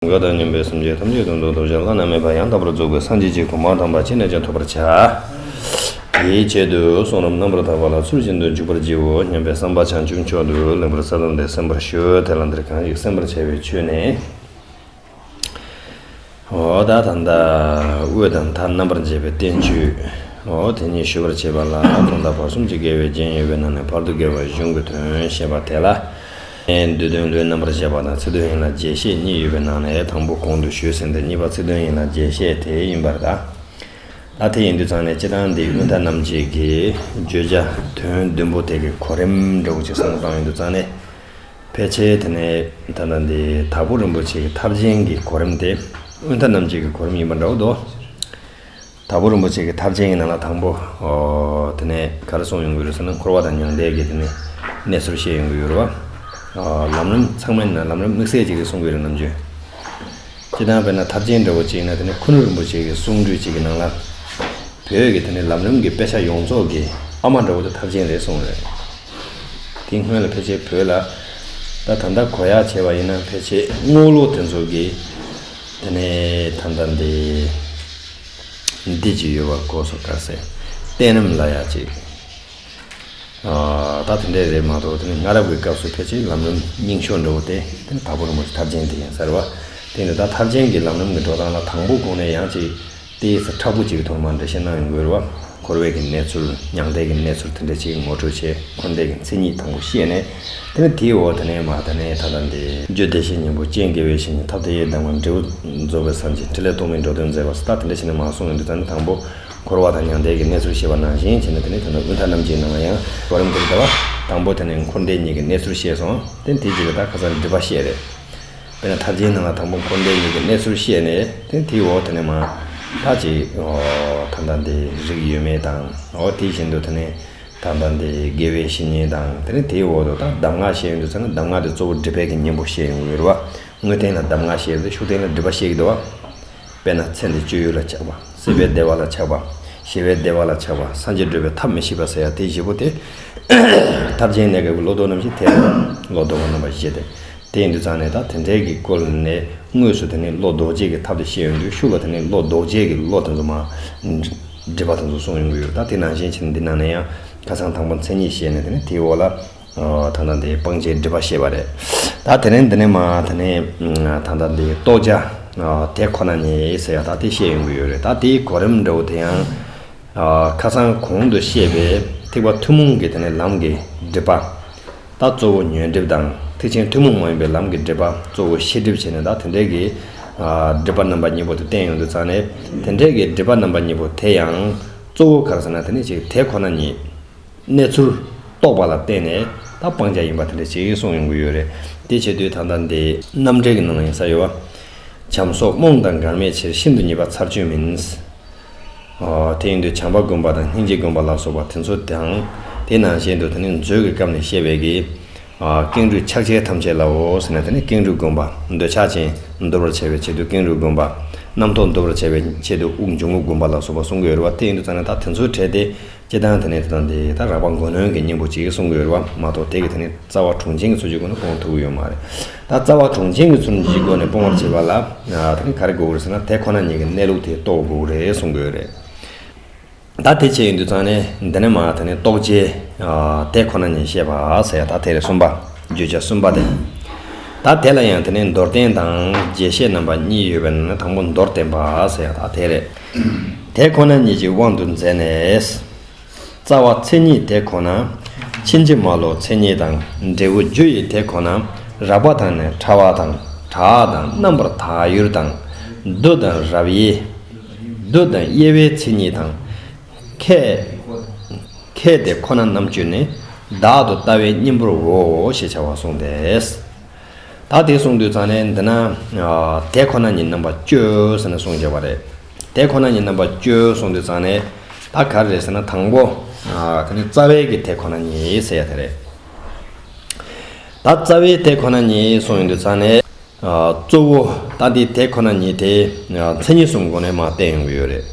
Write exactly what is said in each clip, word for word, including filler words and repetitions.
དགའ་དང་མཉམ་པའི་སེམས་ཅན་ཐམས་ཅད་དོན་དུ་རྫོགས་བྱ་བླ་ན་མེད་པ་ཡང་དག་པར་རྫོགས་པའི་སངས་རྒྱས་ཀྱི་གོ་འཕང་དམ་པ་ཅི་ནས་ཀྱང་ཐོབ་པར་བྱ། དེའི་ཆེད་དུ་གསུང་རབ་རྣམ་པར་དག་པ་ལ་ཚུལ་བཞིན་དུ་འཇུག་པར་བགྱིའོ་སྙམ་པའི་བསམ་པ་བྱང་ཆུབ་མཆོག་ཏུ་ལེགས་པར་གསལ་བཏབ་སྟེ་གསན་པར་ཞུ། དེ་ལ་འདིར་གང་ཞིག་གསན་པར་བྱ་བའི་ཆོས་ནི། འོ་ད་ད་ལྟ་དབུས་དང་མཐའ་རྣམ་པར་འབྱེད་པའི་བསྟན་བཅོས། འོ་དེ་ཉིད་ཞུ་བར་བྱེད་པ་ལ་གང་དག་བར་གསུམ་གྱི་དགེ་བའི་རྒྱན་ཡོད་པའི་ནང་ནས་བར་དུ་དགེ་བ་གཞུང་གི་དོན་བཤད་པ་དེ་ལ། བསྡུས་དོན་ལུས་རྣམ་པར་བཤད་པ་དང་ཚིག་དོན་ཡན་ལག་རྒྱས་བཤད་གཉིས་ཡོད་པའི་ནང་ནས་དང་པོ་གོང་དུ་ཞུས་ཟིན་ཏེ་གཉིས་པ་ཚིག་དོན་ཡན་ལག་རྒྱས་བཤད་དེ་ཡིན་པར་གདའ། ད་དེ་ཡིན་དུས་ཙང་ནས་སྤྱིར་བཏང་འདི་དབུས་མཐའ་རྣམ་འབྱེད་ཀྱི་བརྗོད་བྱ་དོན་བདུན་པོ་དེ་གི་གོ་རིམ་འདྲ་བོ་ཅིག་བསམ་བློ་བཏང་ཡོང་དུས་ཙང་ནས། ཕལ་ཆེར་དེ་ནས་ད་ལྟ་འདི་དྭགས་པོ་རིན་པོ་ཆེ་གི་ཐབས་ཆེན་གྱི་གོ་རིམ་དེ་དབུས་མཐའ་རྣམ་འབྱེད་ཀྱི་གོ་རིམ་ཡིན་པ་འདྲ་བོ་འདུག། དྭགས་པོ་རིན་པོ་ཆེ་གི་ཐབས་ཆེན་གྱི་ནང་ལ་དང་པོ། ཨོ། དེ་ནས་ག་རེ་གསུངས་ཡོང་གི་རེད་ཟེར་ན་འཁོར་བ་དང་མྱང་འདས་ཀྱི་དེ་ནས་གནས་ཚུལ་བཤད་ཡོང་གི་ཡོད་རེད་བ། ཨོ། ལམ་རིམ་ཚང་མའི་ནང་ལམ་རིམ་དམིགས་བསལ་ཅིག་རེད་གསུང་གི་ཡོད་རེད་ནམ་རྒྱུན། སྤྱིར་བཏང་དཔེར་ན་ཐབས་ཆེན་འདྲ་བོ་ཅིག་ཡིན་ན་དེ་ནས་ཁུ་ནུ་རིན་པོ་ཆེ་གི་གསུང་སྒྲོས་ཅིག་གི་ནང་ལ། བོད་ཀྱི་དེ་ནས་ལམ་རིམ་གྱི་དཔེ་ཆ་ཡོངས་རྫོགས་ཀྱི་ཨ་མ་འདྲ་བོ་དེ་ཐབས་ཆེན་རེད་གསུངས་རེད། དེ་སྔོན་ལ་ཕལ་ཆེར་བོད་ལ་ད་ད་ལྟ་གོ་ཡག་བྱས་པ་ཡིན་ན་ཕལ་ཆེར་རྔོག་ལུགས་དེ་ཚོ་གི་དེ་ནས་ད་ལྟ་འདི་འདི་ཅིག་ཡོད་པ་གོ་སོང་། ག་ཟེར། བསྟན་རིམ་ལ་ཡག་ཅིག། ཨ། ད་དེ་འདྲས་རེད་མ་གཏོགས་དེ་ནི་སྔ་རབས་ཀྱི་སྐབས་སུ་ཕལ་ཆེར་ལམ་རིམ་རྙིང་ཤོས་འདྲ་བོ་དེ་དེ་ནི་དྭགས་པོ་རིན་པོ་ཆེ་ཐབས་ཆེན་དེ་ཡིན་ཟེར་བ། དེ་ནི་ད་ཐབས་ཆེན་གྱི་ལམ་རིམ་གྱི་འགྲོ་སྟངས་ལ་དང་པོ་གོང་ནས་ཡང་ཅིག་ཏོག་ཙམ་མཁྲེགས་པོ་ཅིག་གི་ཐོག་ནས་མར་འགྲེལ་བཤད་གནང་ཡོང་གི་ཡོད་རེད་བ། འཁོར་བའི་གི་གནས་ཚུལ་མྱང་འདས་ཀྱི་གནས་ཚུལ་དེ་འདྲས་ཅིག་ངོ་སྤྲོད་བྱས། འཁོར་འདས་ཀྱི་མཚན་ཉིད་དང་པོ་བཤད་ནས། དེ་ནི་དེའི་འོག་དེ་ནས་མ་དེ་ནས་ད་ལྟ་འདི་རྒྱུ་བདེ་གཤེགས་སྙིང་པོ། རྐྱེན་དགེ་བའི་བཤེས་གཉེན། ཐབས་མཐའ་ཡས་གདམས་ངག། འབྲས་བུ་རྫོགས་པའི་སངས་རྒྱས། ཕྲིན་ལས་རྟོག་མེད་འགྲོ་དོན་མཛད་པ། ད་དེ་འདྲ་བྱས་ནས་མར་གསུངས་ཡོང་དུས་ཙང་ནི་དང་པོ་འཁོར་བ་དང་མྱང་འདས་ཀྱི་གནས་ཚུལ་བཤད་པ་ནང་བཞིན་བྱས་ནས་དེ་ནས་ད་ལྟ་དབུས་མཐའ་རྣམ་འབྱེད་ནང་ལ་ཡང་གོ་རིམ་དེ་ལྟ་བ། དང་པོ་དེ་ནས་འཁོར་འདས་གཉིས་ཀྱི་གནས་ཚུལ་བཤད་སོང་། དེ་དེའི་རྗེས་ལ་ད་ཁ་སང་སྒྲིབ་པ་བཤད་རེད། དཔེར་ན་ཐབས་ཆེན་ནང་ལ་དང་པོ་འཁོར་འདས་གཉིས་ཀྱི་གནས་ཚུལ་བཤད་ནས་དེ་དེའི་འོག་དེ་ནས་མར་ད་ཅིག་ད་ལྟ་འདི་རིགས་ཡོད་མེད་དང་། འོ་དེ་བཞིན་དུ་དེ་ནས། ད་ལྟ་འདི་དགེ་བའི་བཤེས་གཉེན་དང་དེ་ནས་དེའི་འོག་ཏུ་ད་གདམས་ངག་བཤད་ཡོང་དུས་ཙང་ན་གདམས་ངག་དེ་གཙོ་བོ་སྒྲིབ་པའི་གི་གཉེན་པོ་བཤད་ཡོང་གི་ཡོད་རེད་བ། དངོས་བསྟན་ལ་གདམས་ངག་བཤད་ཡོང་དུས་ཤུགས་བསྟན་ལ་སྒྲིབ་པ་བཤད་ཀྱི་འདུག་བ། དཔེར་ན་ཚེ་འདི་སྤྱོད་ཡུལ་ལ་ཆགས་པ། སྲིད་པའི་བདེ་བ་ལ་ཆགས་པ། ཞི་བའི་བདེ་བ་ལ་ཆགས་པ། སངས་རྒྱས་འགྲུབ་པའི་ཐབས་མི་ཤེས་པ་ཟེར་ཡ་དེ་བཞི་པོ་དེ། ཐབས་ཆེན་གནས་སྐབས་ཀྱི་བློ་ལྡོག་རྣམ་བཞི་དེ་བློ་ལྡོག་པ་རྣམ་པ་བཞི་སྟེ། དེ་ཡིན་དུས་ཙང་ནས་ད་དེ་འདྲའི་གི་སྐོར་ནས་དངོས་སུ་དེ་ནས་བློ་ལྡོག་བྱེད་ཀྱི་ཐབས་དེ་བཤད་ཡོང་དུས་ཤུགས་ལ་དེ་ནས་བློ་ལྡོག་བྱེད་ཀྱི་བློ་དེ་ཚོ་མར་སྒྲིབ་པ་དེ་ཚོ་གསུངས་ཡོང་གི་ཡོད། ད་དེ་ནང་བཞིན་བྱས་ནས་འདི་ནང་ནས་ཡང་ཁ་སང་དང་པོ་མཚན་ཉིད་བཤད་ནས་དེ་ནས་དེའི་འོག་ལ་ད་ལྟ་འདི་སྤང་བྱའི་སྒྲིབ་པ་བཤད་པ་རེད། ད་དེ་ནས་འདི་ནས་མར་དེ་ནས་ད་ལྟ་འདི་རྟོགས་བྱ་དེ་ཁོ་ན་ཉིད་ཟེར་ཡ་ད་དེ་བཤད་ཡོང་གི་ཡོད་རེད། ད་དེའི་གོ་རིམ་འདྲ་བོ་དེ་ཡང་ཁ་སང་གོང་དུ་བཤད་པའི་ཐེག་པ་ཐུན་མོང་གི་དེ་ནས་ལམ་གྱི་སྒྲིབ་པ། ད་གཙོ་བོ་ཉོན་སྒྲིབ་དང་ཐེག་ཆེན་ཐུན་མོང་མ་ཡིན་པའི་ལམ་གྱི་སྒྲིབ་པ་གཙོ་བོ་ཤེས་སྒྲིབ་བྱས་ནས་ད་དེ་འདྲའི་གི་སྒྲིབ་པ་རྣམ་པ་གཉིས་པོ་དེ་བསྟན་ཡོང་དུས་ཙང་ནས་དེ་འདྲའི་གི་སྒྲིབ་པ་རྣམ་པ་གཉིས་པོ་དེ་ཡང་གཙོ་བོ་ག་རེ་ཟེར་ན་དེ་ནི་ཅིག་དེ་ཁོ་ན་ཉིད་གནས་ཚུལ་རྟོགས་པ་ལ་བརྟེན་ནས་ད་སྤང་བྱ་ཡིན་པ་དེ་འདྲ་ཅིག་གསུངས་ཡོང་གི་ཡོད་རེད། དེ་བྱེད་དུས་ད་ལྟ་འདི་རྣམ་འགྲེལ་གྱི་ནང་ལ་ཡིན་ས་ཡོད་བ། བྱམས་སོགས་རྨོངས་དང་འགལ་མེད་ཕྱིར། ཤིན་ཏུ་ཉེས་པ་ཚར་གཅོད་མིན། ཨོ། དེ་ཡིན་དུས་བྱམས་པ་བསྒོམ་པ་དང་སྙིང་རྗེ་བསྒོམ་པ་ལ་སོགས་པ་དེ་ཚོ་དང་། དེ་ནང་བཞིན་དུ་དེ་ནི་མཛོད་ཀྱི་སྐབས་ནས་བཤད་པའི་གི། ཨ། ཀེང་རུས་ཕྱག་རྒྱ་ཐམས་ཅད་ལའོ་ཟེར་ནས་དེ་ནི་ཀེང་རུས་བསྒོམ་པ། འདོད་ཆགས་ཅན་འདོར་བར་བྱ་བའི་ཆེད་དུ་ཀེང་རུས་བསྒོམ་པ། རྣམ་རྟོག་འདོར་བར་བྱ་བའི་ཆེད་དུ་དབུགས་འབྱུང་པོ་བསྒོམ་པ་ལ་སོགས་པ་གསུང་གི་ཡོད་རེད་བ། དེ་ཡིན་དུས་ཙང་ནས་ད་དེ་ཚོའི་གྲས་དེ་སྤྱིར་བཏང་དེ་ནས་དེ་དང་དེ་ད་རགས་པ་མགོ་གནོན་གྱི་སྙིང་པོ་ཅིག་གསུང་གི་ཡོད་རེད་བ། མ་གཏོགས་དེ་གི་དེ་ནི་རྩ་བ་དྲུང་ཆེན་གྱི་ཚུལ་གྱི་སྒོ་ནས་སྤོང་ཐུབ་ཀྱི་ཡོད་མ་རེད། ད་རྩ་བ་དྲུང་ཆེན་གྱི་ཚུལ་གྱི་སྒོ་ནས་སྤོང་བར་བྱེད་པ་ལ། ཨ། དེ་ནི་ག་རེ་དགོས་ཀྱི་རེད་ཟེར་ན་དེ་ཁོ་ན་ཉིད་ཀྱི་གནས་ལུགས་དེ་རྟོགས་དགོས་ཀྱི་རེད་གསུང་གི་ཡོད་རེད། ད་དེ་བྱས་ཡོང་དུས་ཙང་ནས་འདི་ནས་མར་དེ་ནས་རྟོགས་བྱའི། ཨ། དེ་ཁོ་ན་ཉིད་བཤད་པ་ཟེར་ཡ་ད་དེ་རེད། གསུམ་པ། བརྗོད་བྱ་གསུམ་པ་དེ། ད་དེ་ལ་ཡང་དེ་ནས་མདོར་བསྟན་དང་རྒྱས་བཤད་རྣམ་པ་གཉིས་ཡོད་པའི་ནང་ནས་དང་པོ་མདོར་བསྟན་པ་ཟེར་ཡ་ད་དེ་རེད། དེ་ཁོ་ན་ཉིད་ཀྱི་དབང་དུ་མཛད་ནས། རྩ་བ་མཚན་ཉིད་དེ་ཁོ་ན། ཕྱིན་ཅི་མ་ལོག་མཚན་ཉིད་དང་། འབྲས་བུ་རྒྱུ་ཡི་དེ་ཁོ་ན། རགས་པ་དང་ནི་ཕྲ་བ་དང་། དྲག་དང་རྣམ་པར་དག་ཡུལ་དང་། བསྡུ་དང་རབ་དབྱེ། བསྡུ་དང་དབྱེ་བའི་མཚན་ཉིད་དང་། ཁྱད། ཁྱད་དེ་ཁོ་ན་རྣམ་བཅུ་ནི། བདག་ཏུ་ལྟ་བའི་གཉེན་པོར་འོ་ཞེས་བྱ་བ་གསུངས་ཏེ། ད་དེ་གསུངས་དུས་ཙང་ནས་འདི་ན། ཨ། དེ་ཁོ་ན་ཉིད་རྣམ་པ་བཅུ་ཟེར་ནས་གསུངས་བྱས་པ་རེད། དེ་ཁོ་ན་ཉིད་རྣམ་པ་བཅུ་གསུངས་དུས་ཙང་ནས་ད་ག་རེ་རེད་ཟེར་ན་དང་པོ། ཨ། དེ་ནི་རྩ་བའི་གི་དེ་ཁོ་ན་ཉིད་ཟེར་ཡ་དེ་རེད། ད་རྩ་བའི་དེ་ཁོ་ན་ཉིད་གསུངས་ཡོང་དུས་ཙང་ནས། ཨ། གཙོ་བོ་ད་འདི་དེ་ཁོ་ན་ཉིད་དེ། ཨ། མཚན་ཉིད་གསུམ་སྒོ་ནས་མར་བསྟན་ཡོང་གི་ཡོད་རེད།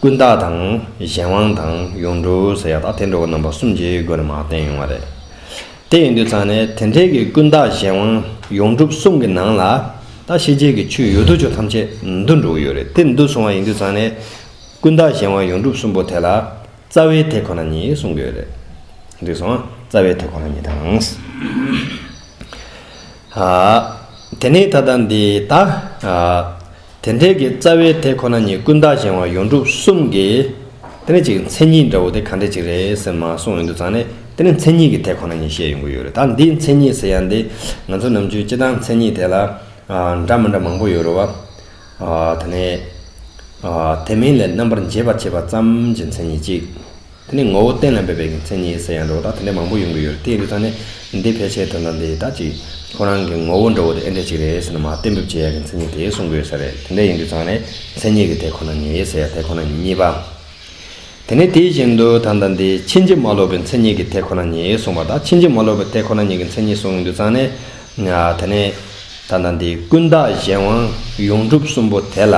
ཀུན་བརྟགས་དང་གཞན་དབང་དང་ཡོངས་གྲུབ་ཟེར་ཡ་ད་དེ་འདྲ་བོ་རྣམ་པ་གསུམ་གྱི་སྒོ་ནས་མར་བསྟན་ཡོང་བ་རེད། དེ་ཡིན་དུས་ཙང་ནས་དེ་འདྲའི་གི་ཀུན་བརྟགས་གཞན་དབང་ཡོངས་གྲུབ་གསུམ་གྱི་ནང་ལ། ད་ཤེས་བྱའི་གི་ཆོས་ཡོད་དོ་ཅོག་ཐམས་ཅད་འདུ་འགྲོ་གི་ཡོད་རེད། དེ་འདུ་སོང་བ་ཡིན་དུས་ཙང་ནས་ཀུན་བརྟགས་གཞན་དབང་ཡོངས་གྲུབ་གསུམ་པོ་དེ་ལ་རྩ་བའི་དེ་ཁོ་ན་ཉིད་གསུང་གི་ཡོད་རེད། འདུས་སོང་རྩ་བའི་དེ་ཁོ་ན་ཉིད་དང་། ཨ། དེ་ནས་ད་ལྟ་འདི་ད། ཨ། དེ་འདྲའི་གི་རྩ་བའི་དེ་ཁོ་ན་ཉིད་ཀུན་བརྟགས་གཞན་དབང་ཡོངས་གྲུབ་གསུམ་གྱི། དེ་ནས་ཅིག་མཚན་ཉིད་འདྲ་བོ་དེ་ག་འདྲ་ཅིག་རེད་ཟེར་མ་གསུངས་ཡོང་དུས་ཙང་ནས་དེ་ནས་མཚན་ཉིད་ཀྱི་དེ་ཁོ་ན་ཉིད་བཤད་ཡོང་གི་ཡོད་རེད། ད་འདིའི་མཚན་ཉིད་ཟེར་ཡ་འདི་ང་ཚོ་ནམ་རྒྱུན་སྤྱིར་བཏང་མཚན་ཉིད་དེ་ལ། ཨ། འདྲ་མི་འདྲ་མང་པོ་ཡོད་རེད་བ། ཨ། དེ་ནས། ཨ། དེ་མིན་ལས་རྣམ་པར་འབྱེད་པར་བྱེད་པ་ཙམ་གྱི་མཚན་ཉིད་གཅིག་དེ་ནས་ངོ་བོ་གཏན་ལ་འབེབས་པའི་མཚན་ཉིད་ཟེར་ཡང་འགྲོ་ད་དེ་འདྲ་མང་པོ་ཡོང་གི་ཡོད་རེད། དེ་ཡིན་དུས་ཙང་ནས་འདི་ཕལ་ཆེར་དོན་དག་འདི་ད་ཅིག་ཁོ་རང་གི་ངོ་བོ་འདྲ་བོ་དེ་ཨེ་འདྲ་ཅིག་རེད་ཟེར་ན་མ་གཏན་འབེབས་བྱེད་ཡ་གི་མཚན་ཉིད་དེ་གསུང་དགོས་ས་རེད། དེ་འདྲ་ཡིན་དུས་ཙང་ནས་མཚན་ཉིད་ཀྱི་དེ་ཁོ་ན་ཉིད་ཟེར་ཡ་དེ་ཁོ་ན་ཉིད་གཉིས་པ། དེ་ནས་དེ་བཞིན་དུ་ད་ལྟ་འདི་ཕྱིན་ཅི་མ་ལོག་པའི་མཚན་ཉིད་ཀྱི་དེ་ཁོ་ན་ཉིད་གསུངས་པ་དང་། ཕྱིན་ཅི་མ་ལོག་པའི་དེ་ཁོ་ན་ཉིད་ཀྱི་མཚན་ཉིད་གསུངས་ཡོང་དུས་ཙང་ནས། དེ་ནས་ད་ལྟ་འདི་ཀུན་བརྟགས་གཞན་དབང་ཡོངས་གྲུབ་གསུམ་པོ་དེ་ལ།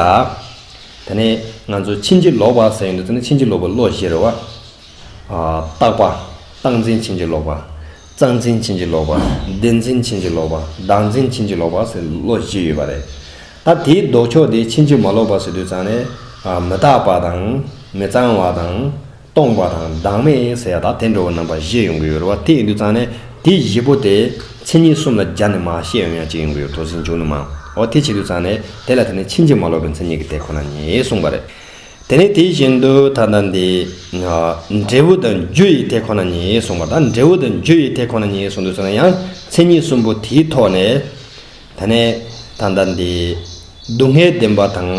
དེ་ནས་ང་ཚོ་ཕྱིན་ཅི་ལོག་པ་ཟེར་ཡོང་དུས་ཙང་ནས་ཕྱིན་ཅི་ལོག་པའི་བློ་བཞི་རེད་བ། ཨ། བརྟག་པ། རྟག་འཛིན་ཕྱིན་ཅི་ལོག་པ། རྩ་འཛིན་ཕྱིན་ཅི་ལོག་པ། བདེན་འཛིན་ཕྱིན་ཅི་ལོག་པ། བདག་འཛིན་ཕྱིན་ཅི་ལོག་པ་ཟེར་བློ་བཞི་ཡོད་པ་རེད། ད་དེའི་ལྡོག་ཕྱོགས་དེ་ཕྱིན་ཅི་མ་ལོག་པ་ཟེར་དུས་ཙང་ནས། ཨ། མི་རྟག་པ་དང་། མི་གཙང་བ་དང་། སྟོང་པ་དང་བདག་མེད་ཟེར་ཡ་ད་དེ་འདྲ་བོ་རྣམ་པ་བཞི་ཡོང་གི་ཡོད་རེད་བ། དེ་ཡིན་དུས་ཙང་ནས་དེ་བཞི་པོ་དེ་མཚན་ཉིད་གསུམ་ལ་སྦྱར་ནས་མར་བཤད་ཡོང་ཡ་གཅིག་ཡོང་གི་ཡོད། མདོ་ཟེར་མཇུག་ནས་མར། འོ་དེ་བྱེད་དུས་ཙང་ནས་དེ་ལ་དེ་ནས་ཕྱིན་ཅི་མ་ལོག་པའི་མཚན་ཉིད་ཀྱི་དེ་ཁོ་ན་ཉིད་གསུངས་པ་རེད། དེ་ནས་དེ་བཞིན་དུ་ད་ལྟ་འདི། ཨ། འབྲས་བུ་དང་རྒྱུ་ཡི་དེ་ཁོ་ན་ཉིད་གསུངས་པ་དང་། འབྲས་བུ་དང་རྒྱུ་ཡི་དེ་ཁོ་ན་ཉིད་གསུངས་དུས་ཙང་ནས་ཡང་མཚན་ཉིད་གསུམ་པོ་དེའི་ཐོག་ནས། དེ་ནས་ད་ལྟ་འདི། སྡུག་བསྔལ་བདེན་པ་དང་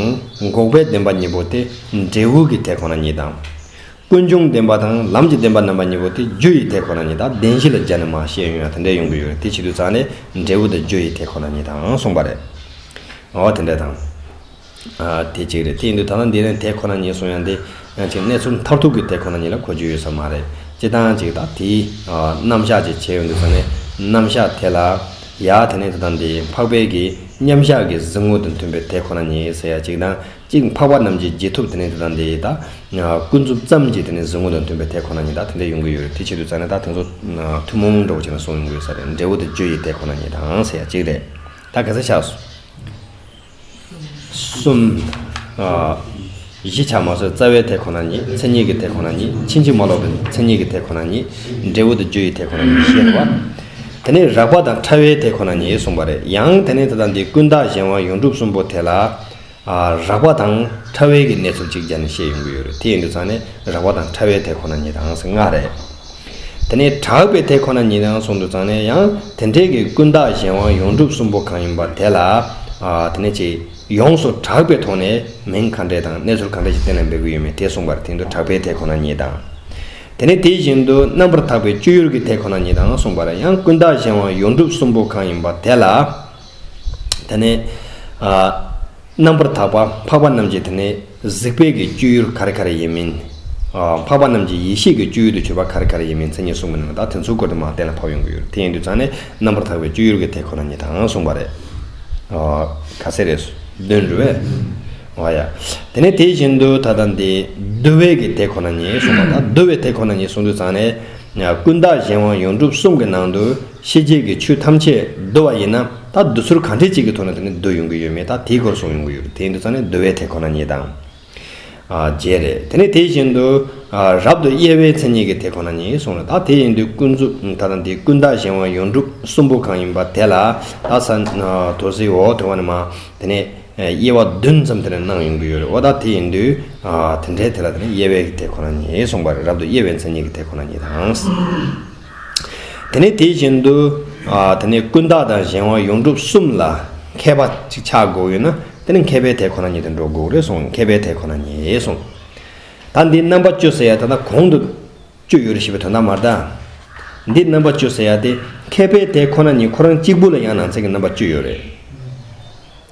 འགོག་པའི་བདེན་པ་གཉིས་པོ་དེ་འབྲས་བུ་གི་དེ་ཁོ་ན་ཉིད་དང་། ཀུན་འབྱུང་བདེན་པ་དང་ལམ་གྱི་བདེན་པ་རྣམ་པ་གཉིས་པོ་དེ་རྒྱུ་ཡི་དེ་ཁོ་ན་ཉིད་དང་། བདེན་བཞི་ལ་སྦྱར་ནས་མར་བཤད་ཡོང་ཡ་དེ་འདྲ་ཡོང་གི་ཡོད་རེད། དེ་བྱེད་དུས་ཙང་ནས་འབྲས་བུ་དང་རྒྱུ་ཡི་དེ་ཁོ་ན་ཉིད་དང་གསུངས་པ་རེད། འོ་དེ་འདྲ་དང་། ཨ། དེ་གཅིག་རེད། དེ་ཡིན་དུས་ད་ལྟ་འདི་ནས་དེ་ཁོ་ན་ཉིད་གསུང་ཡ་འདི་ཡང་ཅིག་གནས་ཚུལ་མཐར་ཐུག་གི་དེ་ཁོ་ན་ཉིད་ལ་གོ་རྒྱུ་ཡོད་ས་མ་རེད། སྤྱིར་བཏང་ཅིག་ད་དེའི། ཨ། རྣམ་གཞག་ཅིག་བྱས་ཡོང་དུས་ཙང་ནས་རྣམ་གཞག་དེ་ལ་ཡ་དེ་ནས་དེ་དང་འདི་འཕགས་པའི་གི་མཉམ་གཞག་གི་གཟིགས་ངོ་དང་མཐུན་པའི་དེ་ཁོ་ན་ཉིད་ཟེར་ཡ་ཅིག་དང་། གཅིག་འཕགས་པ་རྣམས་ཀྱི་རྗེས་ཐོབ་དེ་ནས་དེ་དང་འདི་ད། ཨ། ཀུན་རྫོབ་ཙམ་གྱི་དེ་ནས་གཟིགས་ངོ་དང་མཐུན་པའི་དེ་ཁོ་ན་ཉིད་ད་དེ་འདྲ་ཡོང་གི་ཡོད་རེད། དེ་བྱེད་དུས་ཙང་ནས་ད་དེ་ཚོ་ཐུན་མོང་འདྲ་བོ་བྱས་ན་གསུང་ཡོང་གི་ཡོད་ས་རེད། འབྲས་བུ་དང་རྒྱུ་ཡི་དེ་ཁོ་ན་ཉིད་དང་ཟེར་ཡ་གཅིག་རེད། ད་ག་ཚོད་ཆགས་སོང་། གསུམ། ཨ། བཞི་ཆགས་མ་སོང་། རྩ་བའི་དེ་ཁོ་ན་ཉིད། མཚན་ཉིད་ཀྱི་དེ་ཁོ་ན་ཉིད། ཕྱིན་ཅི་མ་ལོག་པའི་མཚན་ཉིད་ཀྱི་དེ་ཁོ་ན་ཉིད། འབྲས་བུ་དང་རྒྱུ་ཡི་དེ་ཁོ་ན་ཉིད་བཤད་པ། དེ་ནས་རགས་པ་དང་ཕྲ་བའི་དེ་ཁོ་ན་ཉིད་གསུངས་པ་རེད། ཡང་དེ་ནས་ད་ལྟ་འདི་ཀུན་བརྟགས་གཞན་དབང་ཡོངས་གྲུབ་གསུམ་པོ་དེ་ལ། ཨ། རགས་པ་དང་ཕྲ་བའི་གི་གནས་ཚུལ་གཅིག་སྦྱར་ནས་བཤད་ཡོང་གི་ཡོད་རེད། དེ་ཡིན་དུས་ཙང་ནས་རགས་པ་དང་ཕྲ་བའི་དེ་ཁོ་ན་ཉིད་དང་ཟེར་ལྔ་རེད། དེ་ནས་གྲགས་པའི་དེ་ཁོ་ན་ཉིད་དང་གསུངས་དུས་ཙང་ནས་ཡང་དེ་འདྲའི་གི་ཀུན་བརྟགས་གཞན་དབང་ཡོངས་གྲུབ་གསུམ་པོ་གང་ཡིན་པ་དེ་ལ། ཨ། དེ་ནས་ཅིག་ཡོངས་སུ་གྲགས་པའི་ཐོག་ནས་མིང་ག་འདྲས་དང་གནས་ཚུལ་ག་འདྲས་ཤིག་གཏན་ལ་འབེབས་ཀྱི་ཡོད་མེད་དེ་གསུངས་པ་རེད། དེ་ཡིན་དུས་གྲགས་པའི་དེ་ཁོ་ན་ཉིད་དང་། དེ་ནས་དེ་བཞིན་དུ་རྣམ་པར་དག་པའི་སྤྱོད་ཡུལ་གྱི་དེ་ཁོ་ན་ཉིད་དང་གསུངས་པ་རེད། ཡང་ཀུན་བརྟགས་གཞན་དབང་ཡོངས་གྲུབ་གསུམ་པོ་གང་ཡིན་པ་དེ་ལ། དེ་ནས། ཨ། རྣམ་པར་དག་པ་འཕགས་པ་རྣམས་ཀྱི་དེ་ནས་གཟིགས་པའི་གི་སྤྱོད་ཡུལ་ག་རེ་ག་རེ་ཡིན་མིན། ཨ། འཕགས་པ་རྣམས་ཀྱི་ཡེ་ཤེས་ཀྱི་སྤྱོད་ཡུལ་དུ་གྱུར་པ་ག་རེ་ག་རེ་ཡིན་མིན་མཚན་ཉིད་གསུངས་པའི་ནང་ལ་ད་དེ་ཚོའི་སྐོར་དུ་མ་གཏན་ལ་ཕབ་ཡོང་གི་ཡོད་རེད། དེ་ཡིན་དུས་ཙང་ནས་རྣམ་པར་དག་པའི་སྤྱོད་ཡུལ་གྱི་དེ་ཁོ་ན་ཉིད་དང་གསུངས་པ་རེད། ཨ། ག་ཚད་རེད། བདུན་རེད་པས། འོ་ཡ། དེ་ནས་དེ་བཞིན་དུ་ད་ལྟ་འདི་བསྡུ་བའི་གི་དེ་ཁོ་ན་ཉིད་གསུངས་པ་དང་། བསྡུ་བའི་དེ་ཁོ་ན་ཉིད་གསུངས་དུས་ཙང་ནས། ཀུན་བརྟགས་གཞན་དབང་ཡོངས་གྲུབ་གསུམ་གྱི་ནང་དུ་ཤེས་བྱའི་གི་ཆོས་ཐམས་ཅད་བསྡུ་བ་ཡིན་ན། ད་བསྡུ་ཚུལ་ག་འདྲས་ཅིག་གི་ཐོག་ནས་དེ་ནི་བསྡུ་ཡོང་གི་ཡོད་མེད་ད་དེའི་སྐོར་གསུང་ཡོང་གི་ཡོད་རེད། དེ་ཡིན་དུས་ཙང་ནས་བསྡུ་བའི་དེ་ཁོ་ན་ཉིད་དང་། ཨ། བརྒྱད་རེད། དེ་ནས་དེ་བཞིན་དུ། ཨ། རབ་ཏུ་དབྱེ་བའི་མཚན་ཉིད་ཀྱི་དེ་ཁོ་ན་ཉིད་གསུངས་རེད། ད་དེ་ཡིན་དུས་ཀུན་རྫོབ་ད་ལྟ་འདི་ཀུན་བརྟགས་གཞན་དབང་ཡོངས་གྲུབ་གསུམ་པོ་གང་ཡིན་པ་དེ་ལ་ད་ས། ཨ། དོ་སི་འོ་དེ་བ་ནི་མ་དེ་ནས། དབྱེ་བ་བདུན་ཙམ་དེ་ནས་གནང་ཡོང་གི་ཡོད་རེད། འོ་ད་དེ་ཡིན་དུས། ཨ། དེ་འདྲའི་དེ་ལ་དེ་ནས་དབྱེ་བའི་དེ་ཁོ་ན་ཉིད་གསུངས་པ་རེད། རབ་ཏུ་དབྱེ་བའི་མཚན་ཉིད་ཀྱི་དེ་ཁོ་ན་ཉིད་དང་། དེ་ནས་དེ་བཞིན་དུ། ཨ། དེ་ནས་ཀུན་བརྟགས་དང་གཞན་དབང་ཡོངས་གྲུབ་གསུམ་ལ་མཁས་པ་ཅིག་ཆགས་དགོས་ཡོད་ན་དེ་ནས་མཁས་པའི་དེ་ཁོ་ན་ཉིད་དུ་འགྲོ་དགོས་རེད་གསུངས། མཁས་པའི་དེ་ཁོ་ན་ཉིད་གསུངས། ད་འདི་རྣམ་པ་བཅུ་ཟེར་ཡ་ད་ལྟ་གོང་དུ་བཅུ་ཡོད་རེད་ཞེས་པའི་དོན་དག་མ་རེད་ད། འདི་རྣམ་པ་བཅུ་ཟེར་ཡ་དེ་མཁས་པའི་དེ་ཁོ་ན་ཉིད་ཁོ་རང་གཅིག་པུ་ལ་ཡང་ནང་ཚན་གྱི་རྣམ་པ་བཅུ་ཡོད་རེད།